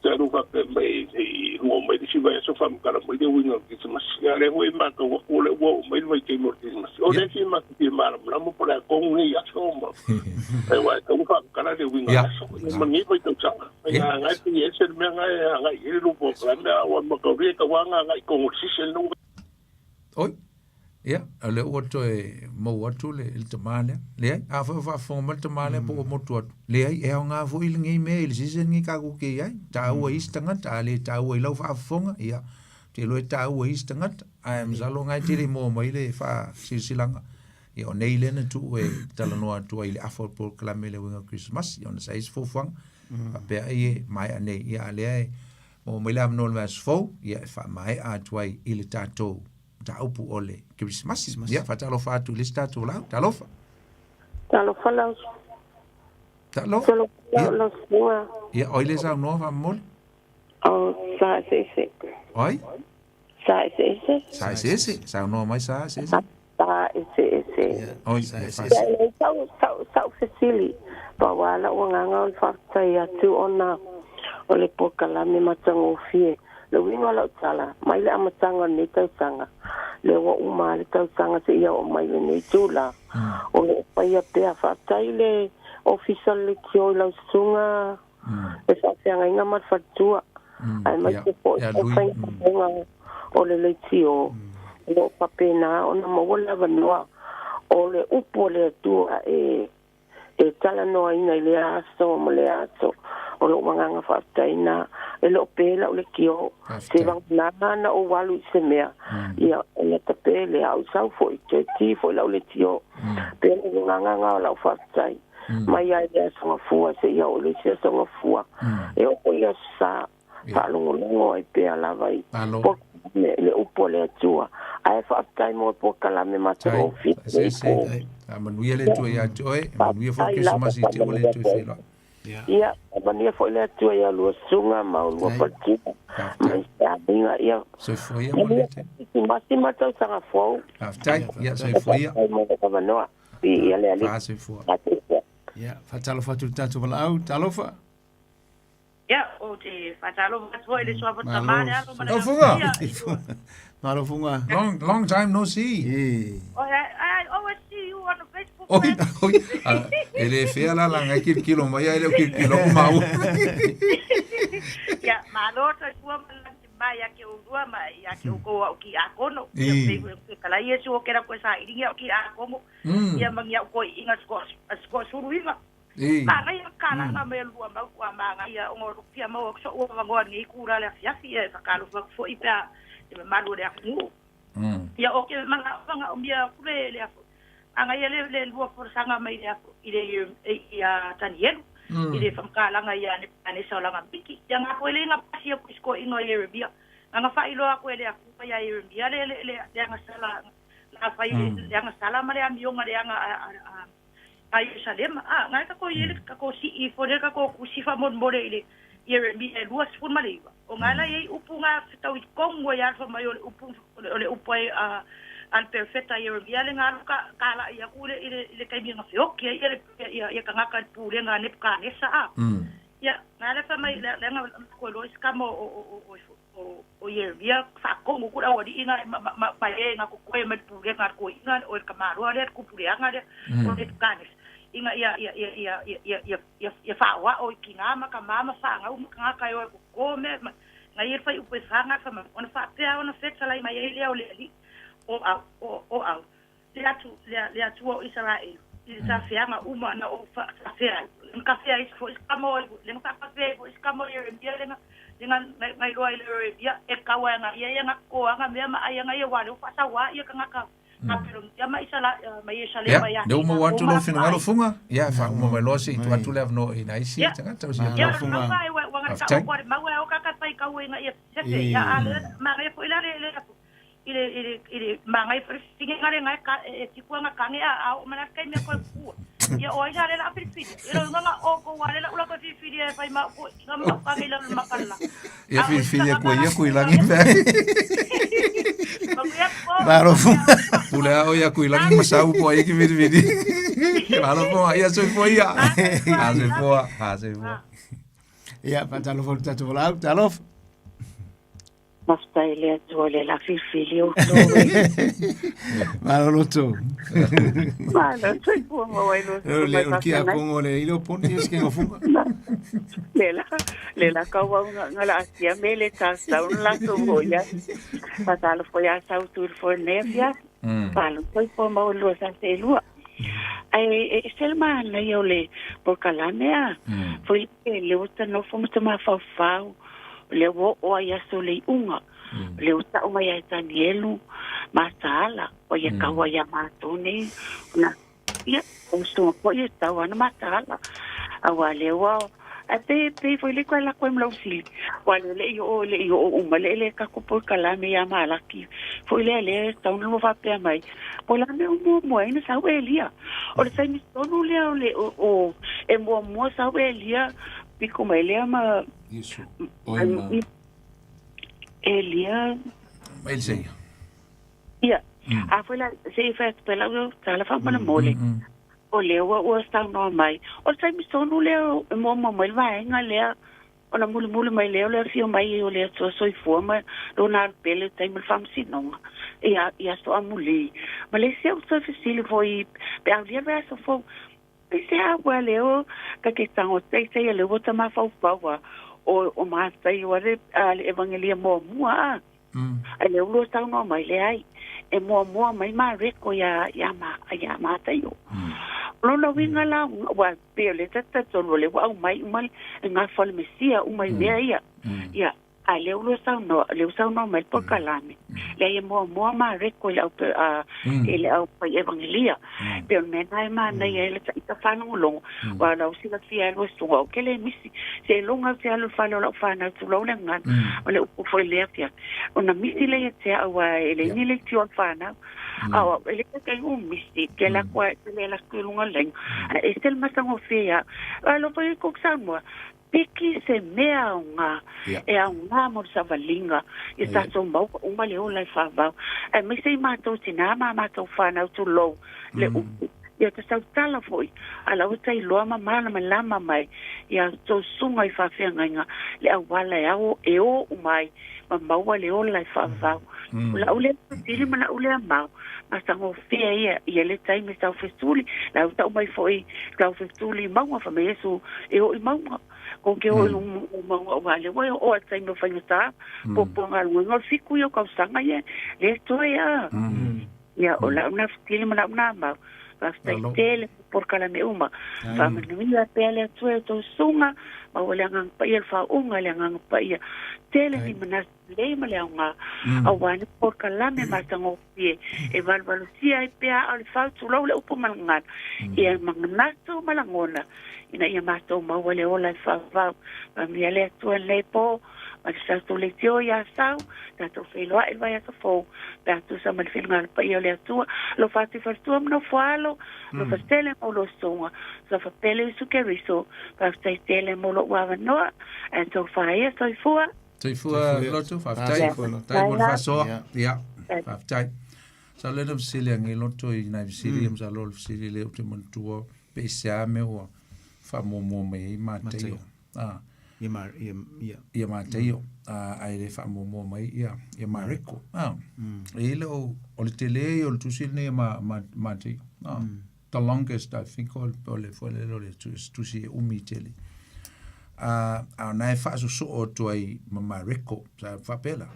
Sa lua faapea mai se i lua oo mai le isi vaiaso faamatala mai le uiga o le Kerisimasi. A o lea foi e matau atu o lea ua oo mai le vaitaimi o le Kerisimasi. O le isi matou fia malamalama po o le a tonu nei aso ma aua e tatau ona faamatala le uiga o le aso ma lenei vaitausaga. Ia agai pei e ese le mea na e agai i ai le lua polokalame a ua mataulia e tau lava ona agai i totonu o le season lea. Oi, ia, o lea ua toe maua atu le, le tamā lea. Leai, a foi o faafofoga mai le tamā lea po ua motu atu. Leai, e aoga foi lenei mea i le season lenei tatou te i ai. Taua i isi tagata, a le taua i lau faafofoga, ia, ou te iloa e taua i isi tagata. Ae masalo na e te le i maua mai le faasilasilaga. Ia, o nei lea na tuu e talanoa atu ai i le afa o le polokalame i le uiga o le Kerisimasi, ona sa i ai se fuafuaga. Faapea ai e maea nei, ia a lea e maua mai le avanoa i le vaiaso fou, ia e faamaea atu ai i le tatou mataupu o le Kerisimasi. Ia, faatalofa atu i le isi tatou valaau. Talofa. Talofa lau. Talofa. Ia, lau susuga. Ia, oi le saunoa faamomoli. O sa eseese. Oi? Sa eseese. Sa eseese. Saunoa mai sa eseese. Sa eseese. Oi, Sa sa eseese. Ia, sau, sau, sau fesili, pau lava lau agaga o le faafetai atu ona o le polokalame matagofie. Le uiga o lau tala, mai le amataga o lenei tausaga, lea ua uma lava le tausaga seia oo mai lenei itula, o lo o faia pea. Faafetai i le Ofisa o le Leitio i lau susuga le faafeagaiga ma le faletua, aemaise foi o faigaluega o le leitio, o lo o faapena ona maua le avanoa o le upu a le Atua e e talanoaina i lea aso ma lea aso. O lou agaga faafetai lena, e le o pe lau leitio, se vagana na ou alu i se mea, ia ona tape lea, a ou sau foi, toe ti foi lau leitio. Pe o le agaga lena o lau faafetai. Mai lava i le Aso Gafua seia oo i le isi Aso Gafua, e oo foi i Aso Sa, faalogologo ai pea lava i polokalame i le upu a le Atua. Ae faafetai mo le polokalame matagofie lenei po. Faamanuia le Atua ia te oe, manuia foi le Kerisimasi i te ua le toe feiloai. Ia, faamanuia foi le Atua ia lua susuga ma lua faletua ma isi aiga. Ia, Soifua ia mo le te. Kerisimasi ma le tausaga fou. Faafetai, ia soifua ia. Faafetai mo le avanoa. Viia le Alii. Faasoifua. Faasoifua. Ia, faatalofa atu i le tatou valaau. Talofa. Ia, ou te faatalofa atu foi i le suafa tama, le alo ma le Lau Fuga. alo. Malo Fuga. Long, long time no see. Eh. Oh, I always see you on Facebook. Oi, oi, ah, e le fea la langa e kilokilo mai ai le o kilokilo aku maua. Ia, malo soifua ma le lagi mai ia ke oulua ma ia ke oukou au ki akono. Ia pei foi ke kala Iesu o kela koe sailiga au ki akono. Ia ma ngi au koe inga sko sulu inga. Mangaia kalanga me lua mau kua mangaia ongo rupia mau aku so ua vangoa ngi kura le afiafi ia e whakalofa aku foi pea te mamalu o le atunuu. Ia o ke manga manga o mia kule le afu. Mangaia le le lua forosanga mai le afu i le i a Tanielu i le whamkalanga i a Nebuchadnezzar o langa miki. Ia ngā koe le ngā pasi o kuisko ingo i Jeremia. Ngā whailoa koe le aku ia Jeremia le le le le anga sala la whai le anga sala ma le amionga le anga a Ierusalema. A ngai ka ko iele ka ko si i fo le ka ko kusifa mon mole i le Jeremia e 29. O ngai la iei upu ngā whitau i kongo i alfa mai o le upu o le upu ai a al perfeta Jeremia le ngā ka ka la ia ku le i le i le kaimi ngā whioki ia le ia ia ka ngaka pule ngā Nebuchadnezzar a. Ia ngai la fa mai le le ngā ko lo iskamo o o o o O o Ieremia faatomu ku le aualii ga ma ma ma e ga kokoe mai le pulega a le toeaina o le tamaloa lea le tupuleaga lea o Nebukadnesa ina ia ia ia ia ia ia ia ia ia faaoao i tinā ma tamā ma fanau ma tagata e o e koko mea ma na ia le fuaiupu e fa ga fai mai ona faapea ona fetalai mai ai lea o le alii o au o o au le atu le le Atua o Isaraelu i le tafeaga uma na ou faatafea ai, le na tafea ai foi se tama o le na faatafea ai foi se tama o Ieremia le na le na na iloa ai le Ieremia e tau ai agai ia na totoaga mea ma ai agai ia aua o lea ua faasauā ia tagata Papelonia ma Isala ma Ierusalema Ia, ia lea ua te maua latou atu ma lou latou finagalo aiga. Fuga, ia faauma mai loa se i tuu atu le avanoa i nai isi Ia, tagata o si ia, atu. o le Fuga. mau lā e ua ua gata Faafetai. o le mau e ao kaka faitau ai ina ia fefe. Ia, a o lea manaia foi la le le i le i le i le manaia foi le filiga lena e ka e tipu ana kane a a oo mai la le taimi e toe pua. Ia o ai sa le la a filifili? Ia lou igoa na o kou a le la ula toe filifilia e fai ma au toeaiina ma au kane i lalo i le makala. Ia A o isi filifili tagata aku e la ia kui la lagi ia pe. Manuia po, Malo manuia Fuga. Pule a o ia kui lagi ma sau po ai ki filifili. Malo Fuga, ia soifua ia. A soifua A soifua, a soifua. A. Ia, faatalofa i le tatou valaau, talofa. Faafetai i le Atua le la filifili outou e. Malo loto. Malo soifua maua ai lua O susu le mai o le kia faafeagai. kongo le ilo poni es ke ngofunga. Le la le la kau au nga nga la asia me le tau na latou ho ia. Fatalofa ia sau tu le fo nei afiafi. Malo soifua maua i lua sa se lua. Ae e ese le manaia o le polokalame a. Foi le lea ua ta nofo ma ta mafaufau, o lea ua oo ai i aso o le iuga, o lea ua tau mai ia e Tanielu ma Taala, ua ia tau ai ia matou nei, ona, ia, o usoga foi e tau ana ma Taala. Aua lea ua Ae pei, pei foi le koe lako ai ma lau sili, aua lea le i oo, le i oo uma le le tatou polokalame ia Malaki foi lea lea e tatau ona lua faapea mai, po o le a mea o muamua ai na sau Elia. O le taimi tonu lea o le, o, o, e muamua sau Elia, piko mai lea ma, Iesu, oi ma. Elia. Ma Eliseia. Ia, a foi la, se i fai atu pea lau tala faamolemole. O lea ua ua saunoa mai, o le taimi tonu lea e muamua mai le vaega lea, ona mulimuli mai lea o le afio mai o le Atua Soifua ma Lona alu pele i le taimi o le faamasinoga, ia, i aso amuli. Ma le isi au toe fesili foi pe aulia le vaiaso fou, Pehea ua leo ka ke tango teitei a le ua ta mafaufau a o o matai o le a le evangelia muamua a. Ai le ulu saunoa mai le ai e muamua mai Mareko ia ia ma ia Mataio. Lona uiga la ua pe o le tata tonu o le ua aumai uma le gafa o le Mesia uma i mea ia. Ia A lea ua saunoa, lea ua saunoa mai le polokalame, leai e muamua Mareko i le au, a, i le au fai evangelia. Pei o le mea lena e manaia ai le ita faalogologo, aua o lau silafia e lua susuga, ou te le misi. Seiloga ou te alu i le fale o lau fanau tulou le gagana, o le upu foi i lea afiafi. Ona misi lea ia te au, aua e leai ni leitio a le fanau. A o au, e le taitai ou misi, ke alu atu a, ke le alu atu i luga o le laina. Ae ese le matagofie ia au. Ae alofa ia i kou Samoa, Piki se mea aoga e aoga mo le savaliga i tatou maua uma le ola e faavau, aemaise i matou tinā ma a matou fanau tulou le upu. Ia te tautala foi a la ua tailoa ma malamalama mai ia outou susuga i faafeagaiga le auala e ao e o uma ai ma maua le ola e faavau. O la'u lea fesili ma la'u lea mau, matagofie ia ia le taimi tau fesuli, la ua tau mai foi tau fesuli i mauga, fai mai Iesu e o i mauga, kou ke o i mauga aua lea ua e oo i le taimi o faigata, puapua galuega o le fiku ia o kausaga ia, le toe a. Ia o la'u na fesili ma la'u na mau, faafetai tele mo polokalame uma, faamanuia pea le Atua i outou susuga, maua le Agaga Paia le faauuga i le Agaga Paia, tele ni manatu lelei ma le aoga, aua ni polokalame matagofie e valuvalusia ai pea a o le fau tulou le upu ma le gagana, ia manatu ma lagona ina ia matou maua le ola e faavavau. Manuia le Atua i lenei po, ma le tatou leitio ia Asau, tatou feiloai i le vaiaso fou, pe a tusa ma le finagalo paia o le Atua. Alofa atu i faletua ma nofo alo, alofa tele mo lua susuga, alofa pele Iesu Keriso, faafetai tele mo lou avanoa, ae tofa ia soifua. Soifua loto, faafetai. Faafetai mo le faasoa. Ia, faafetai. Sa le na fesili ange loto i nai fesili, mm. sa lo le fesili le ou te manatua pe i se a mea ua faamuamua mai ai Mataio. Ah. Ia ma ia ia. Ia Mataio, ae le faamuamua mai ia ia Mareko. Ah. E le o o le tele ia o le tusi lenei a ma ma Mataio. Ah. The longest I think o o le foi le o le tusi e umi tele. Ah, a na e faasosoo atu ai ma Mareko, sa faapea la.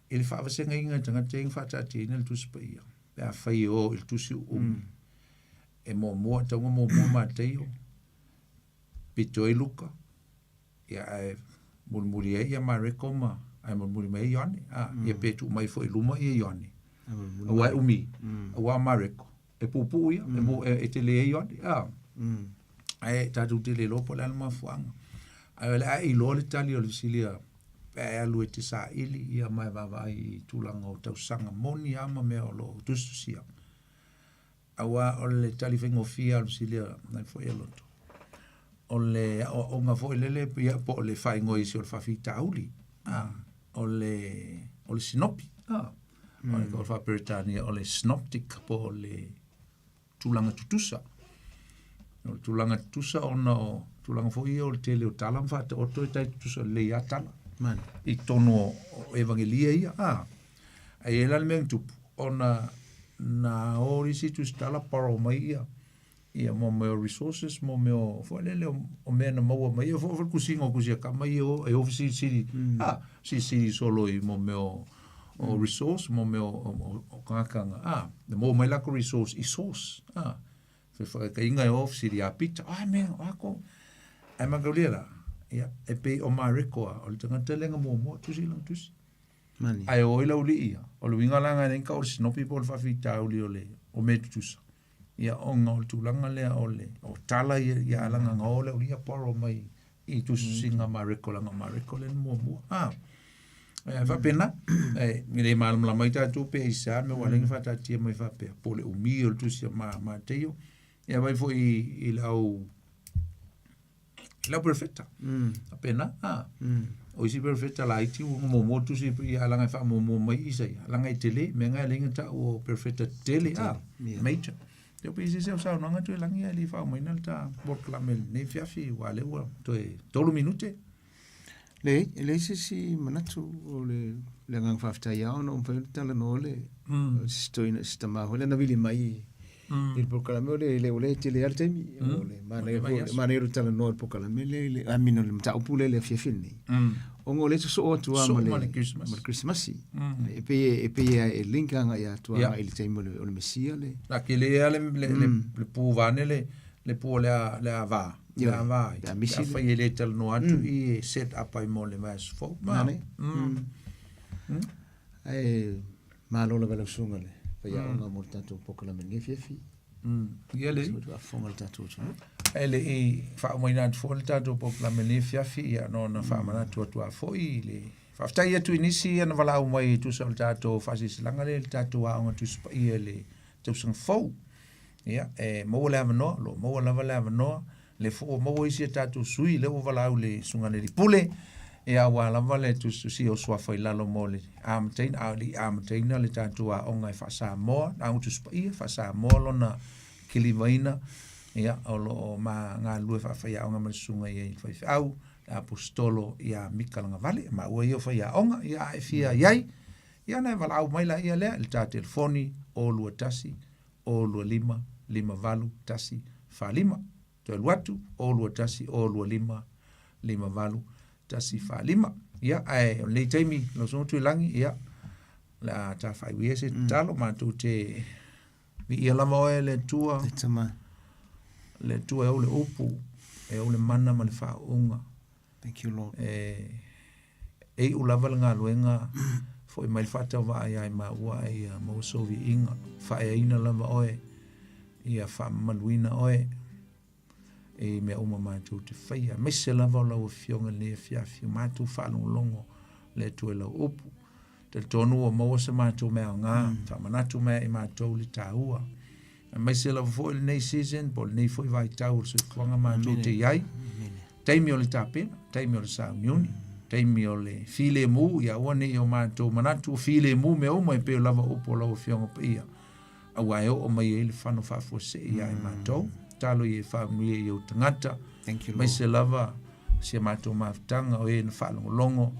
I le faavasegaina e tagata ia na faataatiaina le Tusi Paia, pe afai e o i le tusi uumi. E muamua, e tatau ona muamua Mataio, pito ai Luka, ia ae mulimuli ai ia Mareko ma, ae mulimuli mai ai Ioane. A, ia pe tuu mai foi i luma ia Ioane. Aua e umi, aua o Mareko, e puupuu ia, e mu, e, e tele ai Ioane. A, ae tatou te le iloa po o le a le mafuaaga. Ae o le a e iloa le tali o le fesili a pe a e alu e te saili ia ma e vaavaai i tulaga o tausaga moni a ma mea o lo o tusitusia. Aua o le tali faigofie lava o le fesili a nai foi e loto. O le aoaoga foi lele ia po o le faaigoa i isi o le faafitauli, a, o le, o le sinopi, a, o le o le faa-Peretania o le synoptic po o le tulaga tutusa. O le tulaga tutusa ona o tulaga foi ia o le tele o tala ma faataoto e tai tutusa lelei lava tala. Mani. I totonu o, o Evangelia ia, a. Ae i ai la le mea na tupu, ona na o isi tusitala borrow mai ia ia mo mea o resources, mo mea o foi lele o, o mea na maua mai ia foi foi le tusiga o tusi a tama ia o e o fesilisili, a, silisili solo i mo mea o, o resource, mo mea o, o, o tagata na, a, na maua mai latou resource i source, a. Fefaatauaiga e o fesili ia Pita, o a mea, o a ko? Ae mataulia la, ia, e pei o Mareko a, o le tagata lea na muamua tusi lana tusi. Mani. Ae o ai lau alii ia, o le uiga la na e leai ni tau o le sinopi po o le faafitauli o le o mea tutusa. Ia ona o le tulaga lea o le o tala ia ia alaga na o le aualii ia borrow mai i tusitusiga a Mareko leaga o Mareko lea na muamua. A e faapena, e le malamalama ai tatou pe aisea le mea ua ala ai ona faataatia mai faapea po o le umi o le tusi a Mataio. Ia vaai foi i le au i lau perefeta. Faapena, a. O isi perefeta laiti ua muamua tusi ia alaga e faamuamua mai Isaia, laga e tele, mea na e ala ai ona tau o perefeta tetele, a, major. Ia pe i se isi au saunoaga Tuilagi ae le i faaaumaina le ta polokalame i lenei afiafi aua o lea ua toe tolu minute. Leai, e leai se isi manatu o le, le agaga faafetai lava ona ua mafai ona talanoa le si toeaina, si tama foi lea na vili mai i le polokalame o le, o lea e tele lava le taimi. O le manaia foi, le manaia o le talanoa i le polokalame lea i le, I mean o le mataupu lea i le afiafi lenei. Ona o lea e sosoo atu lava ma le ma le Kerisimasi. E pei e pei e link agai atu agai i le taimi o le o le Mesia le. La tele lava le le le le pu vaeane le le pu o le a le ava, le ava ai. Pe a misi le. Pe afai e le talanoa atu i e set up ai mo le vaiaso fou. Nane. Ae malo lava i lau susuga le faiaoga mo le tatou polokalame i lenei afiafi. Ia le. Sui faafofoga le tatou atunuu. Ae le i faaumaina atu foi le tatou polokalame i lenei afiafi, ia na ona faamanatu atu lava foi i le faafetai atu i nisi ia na valaau mai e tusa o le tatou faasilasilaga lea i le tatou Aoga Tusi Paia i le tausaga fou. Ia, e maua le avanoa, o lo o maua lava le avanoa, lea foi ua maua isi a tatou sui, lea ua valaau i le Susuga i le Alii Pule, ia aua lava le tusitusia o suafa i lalo mo le amataina, a o le i amataina le tatou aoga e faa-Samoa, Aoga Tusi Paia faa-Samoa lona kilivaina, ia, o lo o ma galulue faafaiaoga ma le susuga i le faifeau, le Aposetolo ia Mika Lagavale, maua ia o faiaoga, ia a e fia i ai, ia ona e valaau mai laia lea i le ta telefoni 021 025 58 1 4 5. Toe alu atu, 021 025 58 1 4 5. Ia, ae o lenei taimi, lau Susuga Tuilagi, ia, o le a ta faaiu ia se tatalo, matou te viia lava oe le Atua, E tama. le Atua e ou le upu, e ou le mana ma le faauuga. Thank you, Lord. E, e iu lava le galuega, foi mai le faatauvaa ia i maua ae ia maua sou viiga. Faaeaina lava oe, ia faamamaluina oe i mea uma matou te faia. Aemaise lava o lau Afioga i lenei afiafi, o matou faalogologo le Atua i lau upu. Talitonu ua maua se matou mea aoga, faamanatu mai ia i matou le taua. Aemaise lava foi lenei season po o lenei foi vaitau o le soifuaga matou te i ai. Taimi o le tapena, taimi o le sauniuni, taimi o le filemu, ia aua ne i o matou manatu o filemu mea uma e pei o lava upu o lau Afioga Paia, aua e oo mai ai le fano faafuasei ia i matou. Tatalo ia e faamanuia i ou tagata, Thank you, Lord. aemaise lava Si a matou mafutaga o e na faalogologo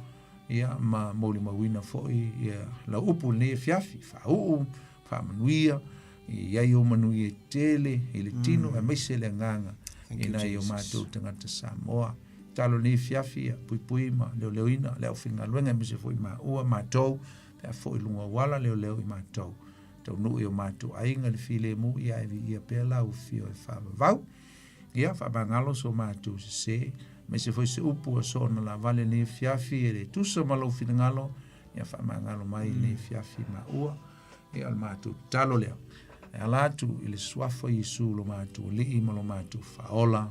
ia ma molimauina foi ia lau upu i lenei afiafi, faauu, faamanuia, ia i ai ou manuia tele i le tino aemaise le agaga i nai o matou tagata Samoa. Tatalo i lenei afiafi ia puipui ma leoleoina le aufaigaluega aemaise foi maua matou pe a foi i luga o auala leoleo i matou. Taunuu i o matou aiga i le filemu ia e viia pea lau afio e faavavau. Ia, faamagalo so matou sese, aemaise foi se upu ua soona lavale i lenei afiafi e le tusa ma lou finagalo, ia faamagalo mai i lenei afiafi maua. Ia, o le matou tatalo lea. E ala atu i le suafa o Iesu lo matou Alii ma lo matou Faaola.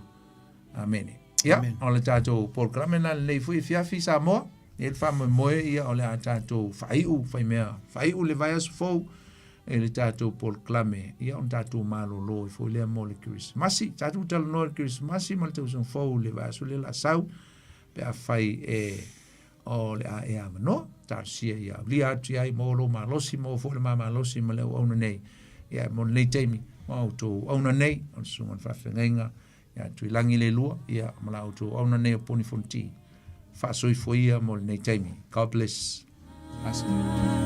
Amene. Ia, o le tatou polokalame lena lenei foi afiafi Samoa. E i ai le faamoemoe ia o le a tatou faaiu, faimea, faaiu le vaiaso fou i le tatou polokalame, ia ona tatou malolo ai foi lea mo le Kerisimasi. Tatou talanoa i le Kerisimasi ma le tausaga fou i le vaiaso lea o le a sau, pe afai e o le a e avanoa, talosia ia aulia atu i ai mo lou malosi, maua foi le ma malosi ma le auauna nei. Ia mo lenei taimi, ma outou auauna nei, o le susuga i le faafeagaiga ia Tuilagi Leilua, ia ma la outou auauna nei o Poni Fonoti. Faasoifua ia mo lenei taimi. God bless. Amen.